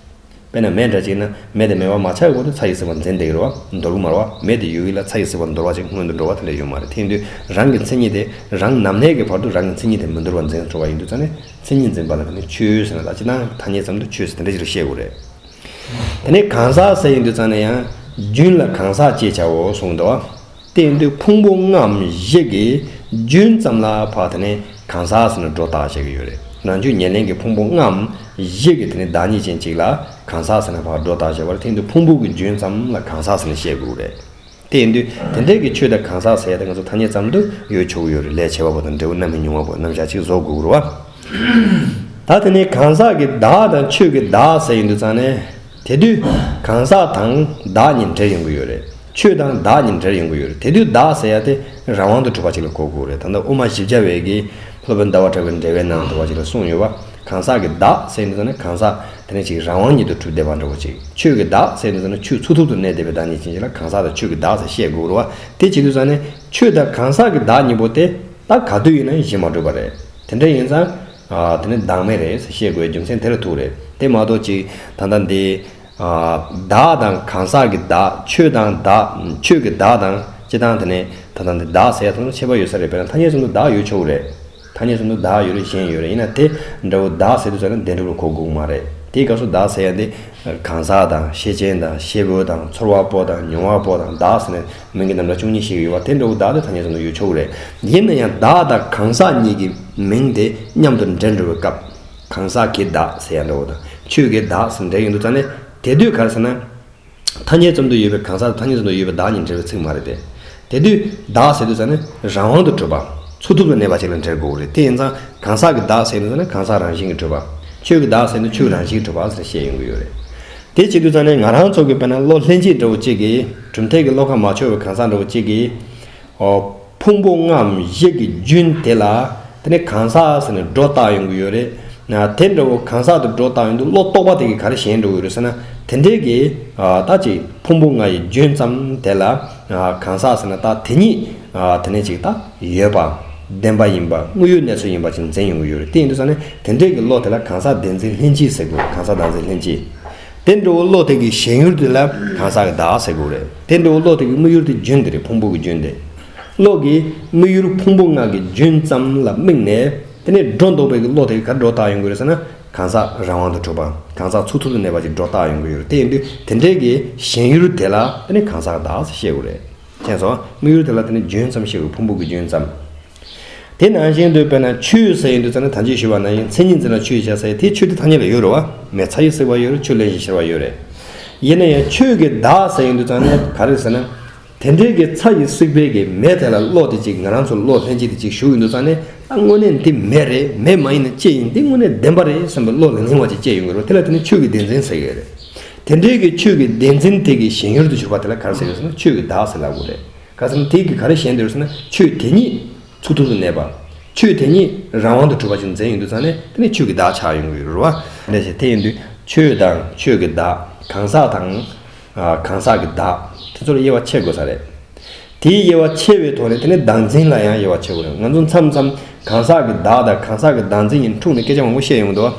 དཔེར་ན་མེ་འདྲ་ཅིག་ཡིན་ན་མེ་དེ་མེད་པ་མ་ཆགས་བར་དུ་ཚ་ཡི་ཟེར་བ་འཛིན་བསྡད་ཀྱི་རེད་བ། འདོར་གྱི་མ་རེད་བ། མེ་དེ་ཡོད་ཀྱི་ལ་ཚ་ཡི་ཟེར་བ་འདོར་བ་ཅིག་སྔོན་དུ་འགྲོ་བ་དེ་འདྲ་ཡོད་མ་རེད། དེ་ཡིན་དུས་རང་གི་མཚན་ཉིད་དེ་རང་ནམ་གནས་ཀྱི་བར་དུ་རང་གི་མཚན་ཉིད་དེ་མི་འདོར་བར་འཛིན་འགྲོ་བ་ཡིན་དུས་ཙང་ནས་མཚན་ཉིད་འཛིན་པ་ལ་དེ་ནི་ཆོས་ཟེར་ན། ད་སྤྱིར་བཏང་ཐ་སྙད་ཙམ་དུ་ཆོས་ཟེར་དེ་འདྲ་ཞིག་བཤད་དགོས་རེད། དེ་ནས་གང་ཟག་ཟེར་ཡོང་དུས་ཙང་ནས་ཡང་རྒྱུན་ལ་གང་ཟག་ཅེས་བྱའོ་གསུངས་འདུག་བ། དེ་ཡིན་དུས་ཕུང་པོ་ལྔའམ་བཞི་གི་རྒྱུན་ཙམ་ལ་ཕར་དེ་ནས་གང་ཟག་ཟེར་ནས་སྒྲོ་བཏགས་བྱེད་ཀྱི་ཡོད་རེད། རང་རྒྱུད་ཉེར་ལེན་གྱི་ཕུང་པོ་ལྔའམ་བཞི་གི་དེ་ནས་བདག་ཉིད་ཅན་གཅིག་ལ་གང་ཟག་ཟེར་ནས་ཕར་སྒྲོ་བཏགས་བྱེད་པར། དེ་ཡིན་དུས་ཕུང་པོ་གི་རྒྱུན་ཙམ་ལ་གང་ཟག་ཟེར་ནས་བཤད་དགོས་རེད། དེ་ཡིན་དུས་དེ་འདྲའི་གི་ཆོས་དང་གང་ཟག་ཟེར་ཡ་དེ་ང་ཚོ་ཐ་སྙད་ཙམ་དུ་ཡོད་ཆོག་གི་ཡོད་རེད། ལས་བྱེད་པ་པོ་དང་འབྲས་བུ་རྣམ་སྨིན་མྱོང་བ་པོ་རྣམ་གཞག་ཅིག་བཟོ་དགོས་རེད་བ། ད་དེ་ནས་གང་ཟག་གི་བདག་དང་ཆོས་ཀྱི་བདག་ཟེར་ཡོང་དུས་ཙང་ནས། དེ་དུས་གང་ཟག་དང་བདག་གཉིས་འབྲེལ་ཡོང་གི་ཡོད་རེད། ཆོས་དང་བདག་གཉིས་འབྲེལ་ཡོང་གི་ཡོད་རེད། དེ་དུས་བདག་ཟེར་ཡ་དེ་རང་དབང་དུ་གྲུབ་པ་ཅིག་ལ་གོ་དགོས་རེད། ད་ལྟ་དབུ་མ་བཞི་བརྒྱ་པའི་གི་སློབ་དཔོན་ཟླ་བ་གྲགས་པའི་འགྲེལ་པའི་ནང་དུ་བ་ཅིག་ལ་གསུངས་ཡོད་བ། གང་ཟག་གི་བདག་ཟེར་ཡོང་དུས་ཙང་ནས་གང་ཟག་དེ་ནས་ཅིག་རང་དབང་ཉིད་དུ་གྲུབ་བསྡད་པ་འདྲ་བོ་ཅིག་ཆོས་ཀྱི་བདག་ཟེར་ཡོང་དུས་ཙང་ནས་ཆོས་ཚུགས་ཐུབ་ཏུ་གནས་བསྡད་པའི་བདག་ཉིད་ཅན་ཅིག་ལ་གང་ཟག་དང་ཆོས་ཀྱི་བདག་ཟེར་བཤད་དགོས་རེད་བ། དེ་བྱེད་དུས་ཙང་ནས་ཆོས་དང་གང་ཟག་གི་བདག་གཉིས་པོ་དེ་ད་ག་དུས་ཡིན་ན་གཞི་མ་གྲུབ་པ་རེད། དེ་འདྲ་ཡིན་ཙང་། ཨ། དེ་ནི་བདག་མེད་རེད་ཟེར་བཤད་དགོས་རྒྱུ་མཚན་དེ་ལ་ཐུག་རེད། དེ་མ་གཏོགས་ཅིག་ད་ལྟ་འདི། ཨ། བདག་དང་གང་ཟག་གི་བདག་ཆོས་དང་བདག་ཆོས་ཀྱི་བདག་དང་སྤྱིར་བཏང་དེ་ནི་ད་ལྟ་འདི་བདག་ཟེར་ཡ་དང་ཁྱད་པར་ཡོད་ས་རེད། དཔེར་ན་ཐ་སྙད་ཙམ་དུ་བདག་ཡོད་ཆོག་གི་རེད། ཐ་སྙད་ཙམ་དུ་བདག་ཡོད་རེད། གཞན་ཡོད་རེད། ཡིན་ན་དེ་འདྲ་བོ་བདག་ཟེར་དུས་ཙམ་ནས་བདེན་གྲུབ་ལ་གོ་དགོས་ཀྱི་མ་རེད། དེའི་སྐབས་སུ་བདག་ཟེར་ཡ་འདི། གང་ཟག་དང་ཤེས་ཅན་དང་ཤེས་པོ་དང་ཚོར་བ་པོ་དང་མྱོང་བ་པོ་དང་བདག་ཟེར་ནས་མིང་གི་རྣམ་གྲངས་བཅུ་གཉིས་ཤིག་ཡོད་པ་དེ་འདྲ་བོ་བདག་དེ་ཐ་སྙད་ཙམ་དུ་ཡོད་ཆོག་གི་རེད། ཡིན་ན་ཡང་བདག་དང་གང་ཟག་གཉིས་ཀྱི་མིང་དེ་མཉམ་དུ་འབྲེལ་འགྲོ་བའི་སྐབས། གང་ཟག་གི་བདག་ཟེར་ཡ་འདྲ་བོ་དང་ཆོས་ཀྱི་བདག་ཟེར་འབྲེལ་ཡོང་དུས་ཙང་ནས་དེ་དུས་ག་རེ་ཟེར་ན། ཐ་སྙད་ཙམ་དུ་ཡོད་པའི་གང་ཟག་དང་ཐ་སྙད་ཙམ་དུ་ཡོད་པའི་བདག་གཉིས་འབྲེལ་བའི་ཚིག་མ་རེད་དེ། དེ་དུས་བདག་ཟེར་དུས་ཙང་ནས་རང་དབང་དུ་གྲུབ་པ། ཚུགས་ཐུབ་ཏུ་གནས་པ་ཅིག་ལ་འབྲེལ་དགོས་རེད། དེ་ཡིན་ཙང་གང་ཟག་གི་བདག་ཟེར་དུས་ཙང་ནས་གང་ཟག་རང་བཞིན་གྱིས་གྲུབ་པ། ཆོས་ཀྱི་བདག་ཟེར་དུས་ཆོས་རང་བཞིན་གྱིས་གྲུབ་པ་ཟེར་བཤད་ཡོང་གི་ཡོད་རེད། དེ་བྱེད་དུས་ཙང་ནས་ང་རང་ཚོ་གི་དཔེར་ན་བློ་ལྷན་སྐྱེས་འདྲ་བོ་གཅིག་གིས་གྲུབ་མཐས་ཀྱི་བློ་ཁ་མ་ཆོད་པའི་གང་ཟག་འདྲ་བོ་གཅིག་གིས། ཨོ། ཕུང་པོ་ལྔའམ་བཞི་གི་རྒྱུན་དེ་ལ་དེ་ནི་གང་ཟག་ཟེར་ནས་སྒྲོ་བཏགས་ཡོང་གི་ཡོད་རེད། དེ་འདྲ་བོ་གང་ཟག་ཏུ་སྒྲོ་བཏགས་ཡོང་དུས་བློ་རྟོག་པ་དེ་གིས་ག་རེ་ཞེན་འགྲོ་གི་རེད་ཟེར་ན། དེ་འདྲའི་གི་ད་ཅིག་ཕུང་པོ་ལྔ་ཡི་རྒྱུན་ཙམ་དེ་ལ་གང་ཟག་ཟེར་ན་ད་དེ་ཉིད་དེ་ནས་ཅིག་ད་ཡོད་པ། བདེན་པ་ཡིན་པ། དངོས་ཡོད་གནས་ཚུལ་ཡིན་པ་ཅིག་འཛིན་ཡོང་གི་ཡོད་རེད། དེ་ཡིན་དུས་ཙང་ནས་དེ་འདྲའི་གི་བློ་དེ་ལ་གང་ཟག་བདེན་འཛིན་ལྷན་སྐྱེས་ཟེར་དགོས། གང་ཟག་བདག་འཛིན་ལྷན་སྐྱེས། དེ་འདྲ་བོ་བློ་དེ་གི་ཞེན་ཡུལ་དེ་ལ་གང་ཟག་གི་བདག་ཟེར་དགོས་རེད། དེ་འདྲ་བོ་བློ་དེ་གི་དམིགས་ཡུལ་དེ་རྒྱུན་དེ་རེད། ཕུང་པོ་གི་རྒྱུན་དེ། བློ་གི་དམིགས་ཡུལ་ཕུང་པོ་ལྔ་གི་རྒྱུན་ཙམ་ལ་དམིགས་ནས། དེ་ནས་སྒྲོ་འདོགས་པའི་གི་བློ་དེ་ག་སྒྲོ་བཏགས་ཡོང་གི་ཡོད་ཟེར་ན། གང་ཟག་རང་དབང་དུ་གྲུབ་པ། གང་ཟག་ཚུགས་ཐུབ་ཏུ་གནས་པ་ཅིག་སྒྲོ་བཏགས་ཡོང་གི་ཡོད་རེད། དེ་ཡིན་དུས་དེ་འདྲའི་གི་ཞེན་ཡུལ་དེ་ལ་དེ་ནས་གང་ཟག་བདག་ཟེར་བཤད་དགོས་རེད། མཁྱེན་སོང་། དམིགས་ཡུལ་དེ་ལ་དེ་ནས་རྒྱུན་ཙམ་བཤད་དགོས། ཕུང་པོ་གི་རྒྱུན་ཙམ། དེ་ནང་བཞིན་དུ་དཔེར་ན་ཆོས་ཟེར་ཡོང་དུས་ཙང་ནས་ད་གིན་ཞུས་པ་ནང་བཞིན་མཚན་ཉིད་འཛིན་ལ་ཆོས་ཅེས་བྱ་ཟེར་དེ་ཆོས་དེ་ཐ་སྙད་ལ་ཡོད་རེད་བ། མེ་ཚ་ཡིས་བསྲེགས་པ་ཡོད་རེད། ཆུ་རླན་གྱིས་བཤལ་བ་ཡོད་རེད། ཡིན་ན་ཡང་ཆོས་ཀྱི་བདག་ཟེར་ཡོང་དུས་ཙང་ནས་ག་རེ་ཟེར་ན། དེ་འདྲའི་གི་ཚ་ཡིས་བསྲེགས་པའི་གི་མེ་དེ་ལ་བློ་དེ་ཅིག་ང་རང་ཚོ་བློ་ལྷན་སྐྱེས་དེ་ཅིག་ཞུགས་ཡོང་དུས་ཙང་ནས། ད་དངོས་གནས་འདི་མེ་རེད། མེ་མ་ཡིན་ན་ཅི་ཡིན། འདི་དངོས་གནས་བདེན་པ་རེད་བསམ་པའི་བློ་ལ་འཛིན་པ་ཅིག་སྐྱེ་ཡོང་གི་རེད། དེ་ལ་དེ་ནི་ཆོས་ཀྱི་བདེན་འཛིན་ཟེར་གི་རེད། དེ་འདྲའི་གི་ཆོས་ཀྱི་བདེན་འཛིན་དེ་གི་ཞེན་ཡུལ་དུ་གྱུར་པ་དེ་ལ་ག་རེ་ཟེར་ཡོད་ཟེར་ན་ཆོས་ཀྱི་བདག་ཟེར་ལབ་དགོས་རེད། ག་ཟེར་ན་དེ་གི་ག་རེ་ཞེན་དུ་ཡོད་ཟེར་ན། ཆོས་དེ་ཉིད་ཚུགས་ཐུབ་ཏུ་གནས་པ། ཆོས་དེ་ཉིད་རང་དབང་དུ་གྲུབ་པ་ཅིག་འཛིན་ཡོང་དུས་ཙང་ནས་དེ་ནི་ཆོས་ཀྱི་བདག་ཆགས་ཡོང་གི་ཡོད་རེད་བ། འདྲ་ཞིག་དེ་ཡིན་དུས་ཆོས་དང་ཆོས་ཀྱི་བདག། གང་ཟག་དང་། ཨ། གང་ཟག་གི་བདག་དེ་ཚོ་ལ་དབྱེ་བ་ཕྱེ་དགོས་ས་རེད། དེའི་དབྱེ་བ་ཕྱེ་བའི་ཐོག་ནས་དེ་ནི་བདག་འཛིན་ལ་ཡང་དབྱེ་བ་ཕྱེ་དགོས་རེད། ང་ཚོ་མཚམས་མཚམས་གང་ཟག་གི་བདག་དང་གང་ཟག་གི་བདག་འཛིན་གཉིས་འཁྲུགས་ནས་སྐད་ཆ་མང་པོ་བཤད་ཡོང་འདུག།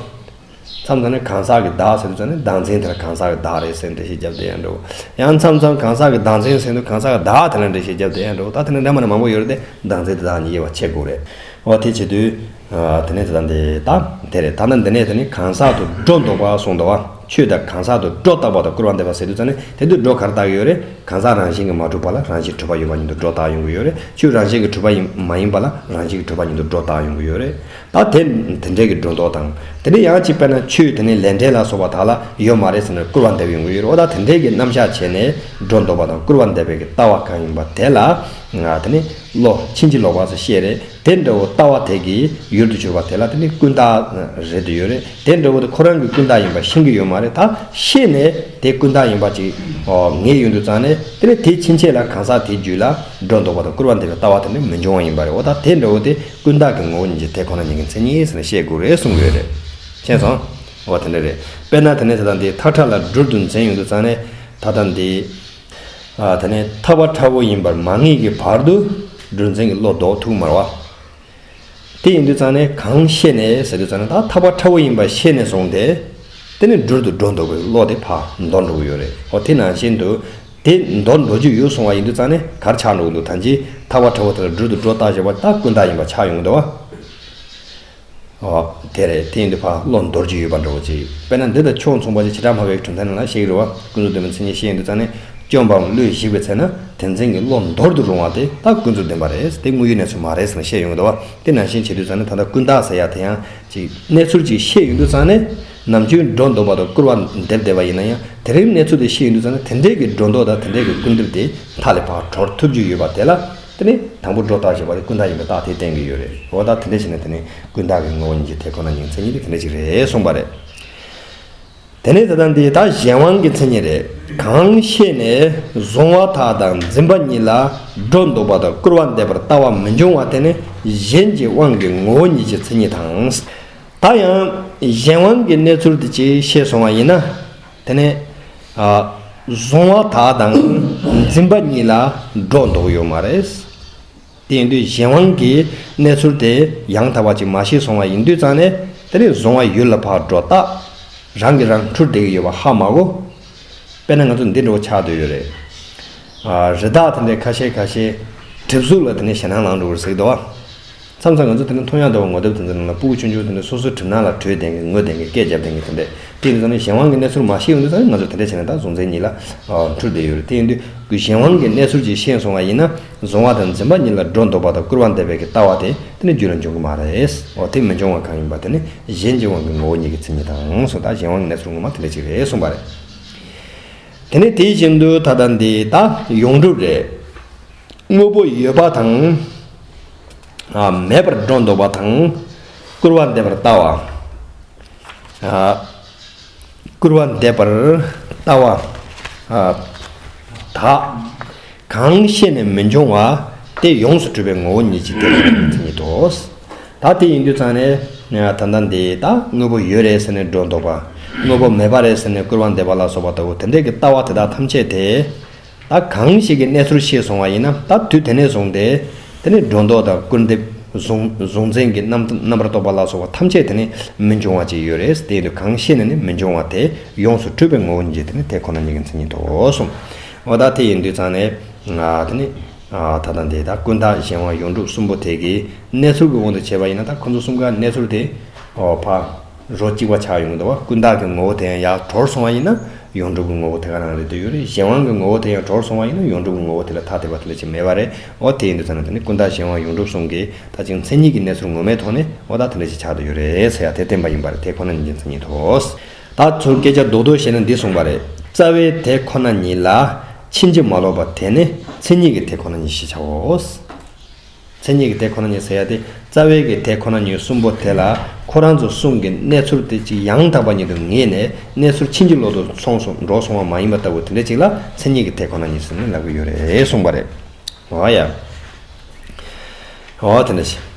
མཚམས་མཚམས་ནས་གང་ཟག་གི་བདག་ཟེར་དུས་ཙང་ནས་བདག་འཛིན་དེ་ལ་གང་ཟག་གི་བདག་རེད་ཟེར་འགྲེལ་བཤད་བརྒྱབ་བསྡད་ཡང་འགྲོ། ཡང་མཚམས་མཚམས་གང་ཟག་གི་བདག་འཛིན་ཟེར་དུས་གང་ཟག་གི་བདག་དེ་ལ་འགྲེལ་བཤད་བརྒྱབ་བསྡད་ཡང་འགྲོ། ད་དེ་ནས་འདྲ་མི་འདྲ་མང་པོ་ཡོད་རེད་དེ། བདག་འཛིན་དེ་དག་གཉིས་དབྱེ་བ་ཕྱེ་དགོས་རེད། འོ་དེ་བྱེད་དུས། ཨ། དེ་ནས་དེ་དང་དེ་ད་དེ་རེད། ད་ནི་འདི་ནས་དེ་ནི་གང་ཟག་ཏུ་སྒྲོ་འདོགས་པ་གསུངས་འདུག་བ། ཆོས་དང་གང་ཟག་ཏུ་སྒྲོ་བཏགས་པ་དང་སྐུར་བ་འདེབས་པ་ཟེར་དུས་ཙང་ནས་དེ་དུས་སྒྲོ་ག་རེ་བཏགས་ཀྱི་ཡོད་རེད། གང་ཟག་རང་བཞིན་གྱིས་མ་གྲུབ་པ་ལ་རང་བཞིན་གྲུབ་པ་ཡོད་པ་ཉིད་དུ་སྒྲོ་བཏགས་ཡོང་གི་ཡོད་རེད། ཆོས་རང་བཞིན་གྱིས་གྲུབ་པ་ཡིན་མ་ཡིན་པ་ལ་རང་བཞིན་གྱིས་གྲུབ་པ་ཉིད་དུ་སྒྲོ་བཏགས་ཡོང་གི་ཡོད་རེད། ད་དེ་དེ་འདྲའི་གི་སྒྲོ་འདོགས་དང་། དེ་ནས་ཡང་ཅིག་དཔེར་ན་ཆོས་དེ་ནས་ལས་འབྲས་ལ་སོགས་པ་དག་ལ་ཡོད་མ་རེད་ཟེར་ནས་སྐུར་བ་འདེབས་ཡོང་གི་ཡོད་རེད། འོ་ད་དེ་འདྲའི་གི་རྣམ་གཞག་བྱས་ནས་སྒྲོ་འདོགས་པ་དང་སྐུར་བ་འདེབས་པའི་གི་ལྟ་བ་གང་ཡིན་པ་དེ་ལ་ང་དེ་ནས་བློ་ཕྱིན་ཅི་ལོག་པ་ཟེར་བཤད་རེད། དེ་འདྲ་བོ་ལྟ་བ་དེ་གི་ཡུལ་དུ་གྱུར་པ་དེ་ལ་དེ་ནི་ཀུན་བཏགས་རེད་དུ་ཡོད་རེད། དེ་འདྲ་བོ་དེ་ཁོ་རང་གི་ཀུན་བཏགས་ཡིན་པ་ཤེས་ཀྱི་ཡོད་མ་རེད། ད་ཤེས་ནས་དེ་ཀུན་བཏགས་ཡིན་པ་ཅིག་ངེས་ཡོང་དུས་ཙང་ནས་དེ་ནི་དེ་ཕྱིན་ཆད་ལ་གང་ཟག་དེའི་རྒྱུད་ལ་སྒྲོ་འདོགས་པ་དང་སྐུར་བ་འདེབས་པའི་ལྟ་བ་དེ་ནི་མི་འབྱུང་བ་ཡིན་པ་རེད། འོ་ད་དེ་འདྲ་བོ་དེ་ཀུན་བཏགས་ཀྱི་ངོ་བོ་ཉིད་ཀྱི་དེ་ཁོ་ན་ཉིད་ཀྱི་མཚན་ཉིད་ཟེར་ནས་བཤད་དགོས་རེད་གསུང་གི་ཡོད་རེད། མཁྱེན་སོང་། འོ་དེ་འདྲ་རེད། དཔེར་ན་དེ་ནས་ད་ལྟ་འདི་ཐག་ཁྲ་ལ་སྦྲུལ་དུ་འཛིན་ཡོང་དུས་ཙང་ནས་ད་ལྟ་འདི། ཨ། དེ་ནས་ཐག་པ་ཁྲ་བོ་ཡིན་པར་མ་ངེས་ཀྱི་བར་དུ་སྦྲུལ་འཛིན་གྱི་བློ་ལྡོག་ཐུབ་མ་རེད་བ། དེ་ཡིན་དུས་ཙང་ནས་གང་ཤེས་ནས་ཟེར་དུས་ཙང་ནས་ད་ཐག་པ་ཁྲ་བོ་ཡིན་པ་ཤེས་ནས་བཟུང་སྟེ། དེ་ནས་སྦྲུལ་དུ་སྒྲོ་འདོགས་པའི་བློ་དེ་ཕར་འདོར་འགྲོ་གི་ཡོད་རེད། འོ་དེ་ནང་བཞིན་དུ་དེ་འདོར་འགྲོ་རྒྱུ་ཡོད་སོང་བ་ཡིན་དུས་ཙང་ནས་ག་རེ་ཆགས་འགྲོ་གི་འདུག་ད་ཅི་ཐག་པ་ཁྲ་བོ་དེ་ལ་སྦྲུལ་དུ་སྒྲོ་བཏགས་བཞག་པ་ད་ཀུན་བཏགས་ཡིན་པ་ཆགས་ཡོང་གི་འདུག་བ། ཨོ། དེ་རེད། དེ་ཡིན་དུས་ཕར་བློ་འདོར་གྱི་ཡོད་པ་འདྲ་བོ་ཅིག་དཔེར་ན་འདི་དང་ཕྱོགས་མཚུངས་པ་ཅིག་བྱེ་བྲག་སྨྲ་བའི་གྲུབ་མཐའ་ནང་ལ་བཤད་ཀྱི་རེད་བ། ཀུན་རྫོབ་བདེན་པའི་མཚན་ཉིད་ཤེས་ཡོང་དུས་ཙང་ནས་སྐྱོན་སྤངས་བློས་གཞིག་པའི་ཚེ་ན་དེ་འཛིན་གྱི་བློ་འདོར་དུ་རུང་བ་དེ་ད་ཀུན་རྫོབ་བདེན་པ་རེད། དེ་དངོས་ཡུལ་གནས་ཚུལ་མ་རེད་ཟེར་ནས་བཤད་ཡོང་གི་འདུག་བ། དེ་ནང་བཞིན་བྱེད་དུས་ཙང་ནས་ད་ལྟ་ཀུན་བཏགས་ཟེར་ཡ་དེ་ཡང་ཅིག་གནས་ཚུལ་ཅིག་ཤེས་ཡོང་དུས་ཙང་ནས་ནམ་རྒྱུན་སྒྲོ་འདོགས་པ་དང་སྐུར་བ་འདེབས་བསྡད་པ་ཡིན་ན་ཡང་དེ་རིང་གནས་ཚུལ་དེ་ཤེས་ཡོང་དུས་ཙང་ནས་དེ་འདྲའི་གི་སྒྲོ་འདོགས་དང་དེ་འདྲའི་གི་སྐུར་འདེབས་དེ་མཐའ་ལས་ཕར་གྲོལ་ཐུབ་རྒྱུ་ཡོད་པ་དེ་ལ། དེ་ནི་དང་པོ་སྒྲོ་བཏགས་བྱས་པ་དེ་ཀུན་བཏགས་ཡིན་པའི་རྟགས་དེ་བསྟན་གྱི་ཡོད་རེད། འོ་ད་དེ་འདྲ་བྱས་ནས་དེ་ནི་ཀུན་བཏགས་ཀྱི་ངོ་བོ་ཉིད་ཀྱི་དེ་ཁོ་ན་ཉིད་མཚན་ཉིད་དེ་དེ་འདྲ་ཅིག་རེད་གསུངས་པ་རེད། དེ་ནས་ད་ལྟ་འདི་ད་གཞན་དབང་གི་མཚན་ཉིད་རེད། གང་ཤེས་ནས་གཟུང་བ་དག་དང་འཛིན་པ་གཉིས་ལ་སྒྲོ་འདོགས་པ་དང་སྐུར་བ་འདེབས་པར་ལྟ་བ་མི་འབྱུང་བ་དེ་ནི་གཞན་གྱི་དབང་གི་ངོ་བོ་ཉིད་ཀྱི་མཚན་ཉིད་དང་། ད་ཡང་གཞན་དབང་གི་གནས་ཚུལ་དེ་ཅིག་ཤེས་སོང་བ་ཡིན་ན། དེ་ནས་ཨ། གཟུང་བ་དག་དང་འཛིན་པ་གཉིས་ལ་སྒྲོ་འདོགས་ཡོད་མ་རེད། དེ་ཡིན་དུས་གཞན་དབང་གི་གནས་ཚུལ་དེ་ཡང་དག་པ་ཅིག་མ་ཤེས་སོང་བ་ཡིན་དུས་ཙང་ནས་དེ་ནས་གཟུང་བ་ཡུལ་ལ་ཕར་སྒྲོ་བཏགས། རང་གིས་རང་འཁྲུལ་བསྡད་ཀྱི་ཡོད་པ་ཧ་མ་གོ། དཔེར་ན་ང་ཚོ་འདི་འདྲ་བོ་ཆགས་བསྡད་ཡོད་རེད། ཨ། རི་དྭགས་དེ་འདྲའི་ཁ་ཤས་ཁ་ཤས་གྲིབ་གཟུགས་ལ་དེ་ནས་ཞེད་སྣང་ལངས་འགྲོ་གི་རེད་ཟེར་གི་འདུག་བ། མཚམས་མཚམས་ང་ཚོ་དེ་ནི་མཐོང་ཡག་འདྲ་བོ་ངོ་དེབ་དེ་ཚོ་ནང་ལ་སྤུ་གུ་ཆུང་ཆུང་དེ་ཚོ་སོ་སོའི་གྲིབ་ནག་ལ་བྲོས་བསྡད་མཁན། ངུ་བསྡད་མཁན། སྐད་བརྒྱབ་བསྡད་མཁན་དེ་འདྲ། དེ་ཡིན་ཙང་ནི་གཞན་དབང་གི་གནས་ཚུལ་མ་ཤེས་ཡོང་དུས་ཙང་ནི་ང་ཚོ་དེ་འདྲ་བྱས་ནས་ད་གཟུང་འཛིན་གཉིས་ལ་འཁྲུལ་བསྡད་ཡོད་རེད། དེ་ཡིན་དུས་གཞན་དབང་གི་གནས་ཚུལ་ཅིག་ཤེས་སོང་བ་ཡིན་ན་གཟུང་བ་དང་འཛིན་པ་གཉིས་ལ་སྒྲོ་འདོགས་པ་དང་སྐུར་བ་འདེབས་པའི་གི་ལྟ་བ་དེ་དེ་ནི་རྒྱུད་ལ་འབྱུང་གི་མ་རེད། འོ་དེ་མི་འབྱུང་བ་གང་ཡིན་པ་དེ་ནི་གཞན་གྱི་དབང་གི་ངོ་བོ་ཉིད་ཀྱི་མཚན་ཉིད་དང་གསུངས། ད་གཞན་དབང་གི་གནས་ཚུལ་ངོ་མ་དེ་འདྲ་ཅིག་རེད་གསུངས་པ་རེད། དེ་ནས་དེ་བཞིན་དུ་ད་ལྟ་འདི་ད་ཡོངས་གྲུབ་རེད། དངོས་པོ་ཡོད་པ་དང་། ཨ། མེད་པར་སྒྲོ་འདོགས་པ་དང་། སྐུར་བ་འདེབས་པར་ལྟ་བ། ཨ། སྐུར་བ་འདེབས་པར་ལྟ་བ། ཨ། དག་གང་ཤེས་ནས་མི་འབྱུང་བ། དེ་ཡོངས་སུ་གྲུབ་པའི་ངོ་བོ་ཉིད་ཀྱི་དེ་ལ་མཚན་ཉིད་དོ། ད་ ད་དེ་ཡིན་དུས་ཙང་ནས་ད་ལྟ་འདི་ད་དངོས་པོ་ཡོད་རེད་ཟེར་ནས་སྒྲོ་འདོགས་པ། དངོས་པོ་མེད་པ་རེད་ཟེར་ནས་སྐུར་བ་འདེབས་པ་ལ་སོགས་པ་ལྟ་བུ་དེ་འདྲས་ཀྱི་ལྟ་བ་དེ་དག་ཐམས་ཅད་དེ། ད་གང་ཞིག་གི་གནས་ཚུལ་ཤེས་སོང་བ་ཡིན་ན། ད་དུས་དེ་ནས་བཟུང་སྟེ་དེ་ནི་སྒྲོ་འདོགས་དང་སྐུར་འདེབས། གཟུང་གཟུང་འཛིན་གྱི་རྣམ་རྣམ་པར་རྟོག་པ་ལ་སོགས་པ་ཐམས་ཅད་དེ་ནི་མི་འབྱུང་བ་ཅིག་ཡོད་རེད། དེ་ཡིན་དུས་གང་ཤེས་ནས་ནི་མི་འབྱུང་བ་དེ་ཡོངས་སུ་གྲུབ་པའི་ངོ་བོ་ཉིད་ཀྱིས་དེ་ནི་དེ་ཁོ་ན་ཉིད་ཀྱི་མཚན་ཉིད་དོ་གསུངས། འོ་ད་དེ་ཡིན་དུས་ཙང་ནས་ང་དེ་ནི་ད་ལྟ་འདི་ད་ཀུན་བརྟགས་གཞན་དབང་ཡོངས་གྲུབ་གསུམ་པོ་དེ་གི་གནས་ཚུལ་གྱི་དབང་དུ་བྱས་པ་ཡིན་ན། ད་ཁོ་ཚོ་གསུམ་ཀའི་གནས་ཚུལ་དེ་འོ་ཕ་རོ་གཅིག་པ་ཆགས་ཡོང་གི་འདུག་བ། ཀུན་བརྟགས་ཀྱི་ངོ་བོ་དེ་ཡང་ཡར་གྲོལ་སོང་བ་ཡིན་ན། ཡོངས་གྲུབ་ཀྱི་ངོ་བོ་དེ་ག་རང་རེད་དེ་ཡོད་རེད། གཞན་དབང་གི་ངོ་བོ་དེ་ཡང་གྲོལ་སོང་བ་ཡིན་ན། ཡོངས་གྲུབ་ཀྱི་ངོ་བོ་དེ་ལ་ཐ་དད་པ་དེ་འདྲ་ཅིག་མེད་པ་རེད། འོ་དེ་ཡིན་དུས་ཙང་ནས་དེ་ནི་ཀུན་བརྟགས་གཞན་དབང་ཡོངས་གྲུབ་གསུམ་གྱི་ད་ཅིག་མཚན་ཉིད་ཀྱི་གནས་ཚུལ་ངོ་མའི་ཐོག་ནས་འོ་ད་དེ་འདྲ་ཅིག་ཆགས་བསྡད་ཡོད་རེད་ཟེར་ཡ་དེ་བསྟན་པ་ཡིན་པ་རེད། དེ་ཁོ་ན་ཉིད་ཀྱི་མཚན་ཉིད་དོ། ད་ཚུར་སྐད་ཆ་རྡོག་རྡོག་བཤད་ན་འདི་གསུངས་པ་རེད། རྩ་བའི་དེ་ཁོ་ན་ཉིད་ལ་ཕྱིན་ཅི་མ་ལོག་པ་དེ་ནི་མཚན་ཉིད་ཀྱི་དེ་ཁོ་ན་ཉིད་ཞེས་བྱའོ། མཚན་ཉིད་ཀྱི་དེ་ཁོ་ན་ཉིད་ཟེར་ཡ་དེ། རྩ་བའི་གི་དེ་ཁོ་ན་ཉིད་གསུམ་པོ་དེ་ལ་ཁོ་རང་ཚོ་གསུམ་གྱི་གནས་ཚུལ་དེ་ཅིག་ཡང་དག་པ་ཉིད་དུ་ངེས་ནས་གནས་ཚུལ་ཕྱིན་ཅི་ལོག་ཏུ་སོང་སོང་འགྲོ་སོང་བ་མ་ཡིན་པ་ལྟ་བུ་དེ་འདྲ་ཅིག་ལ་མཚན་ཉིད་ཀྱི་དེ་ཁོ་ན་ཉིད་ཟེར་ནས་ལབ་ཀྱི་ཡོད་རེད་གསུངས་པ་རེད། འོ་ཡ། འོ་དེ་འདྲ་ཞིག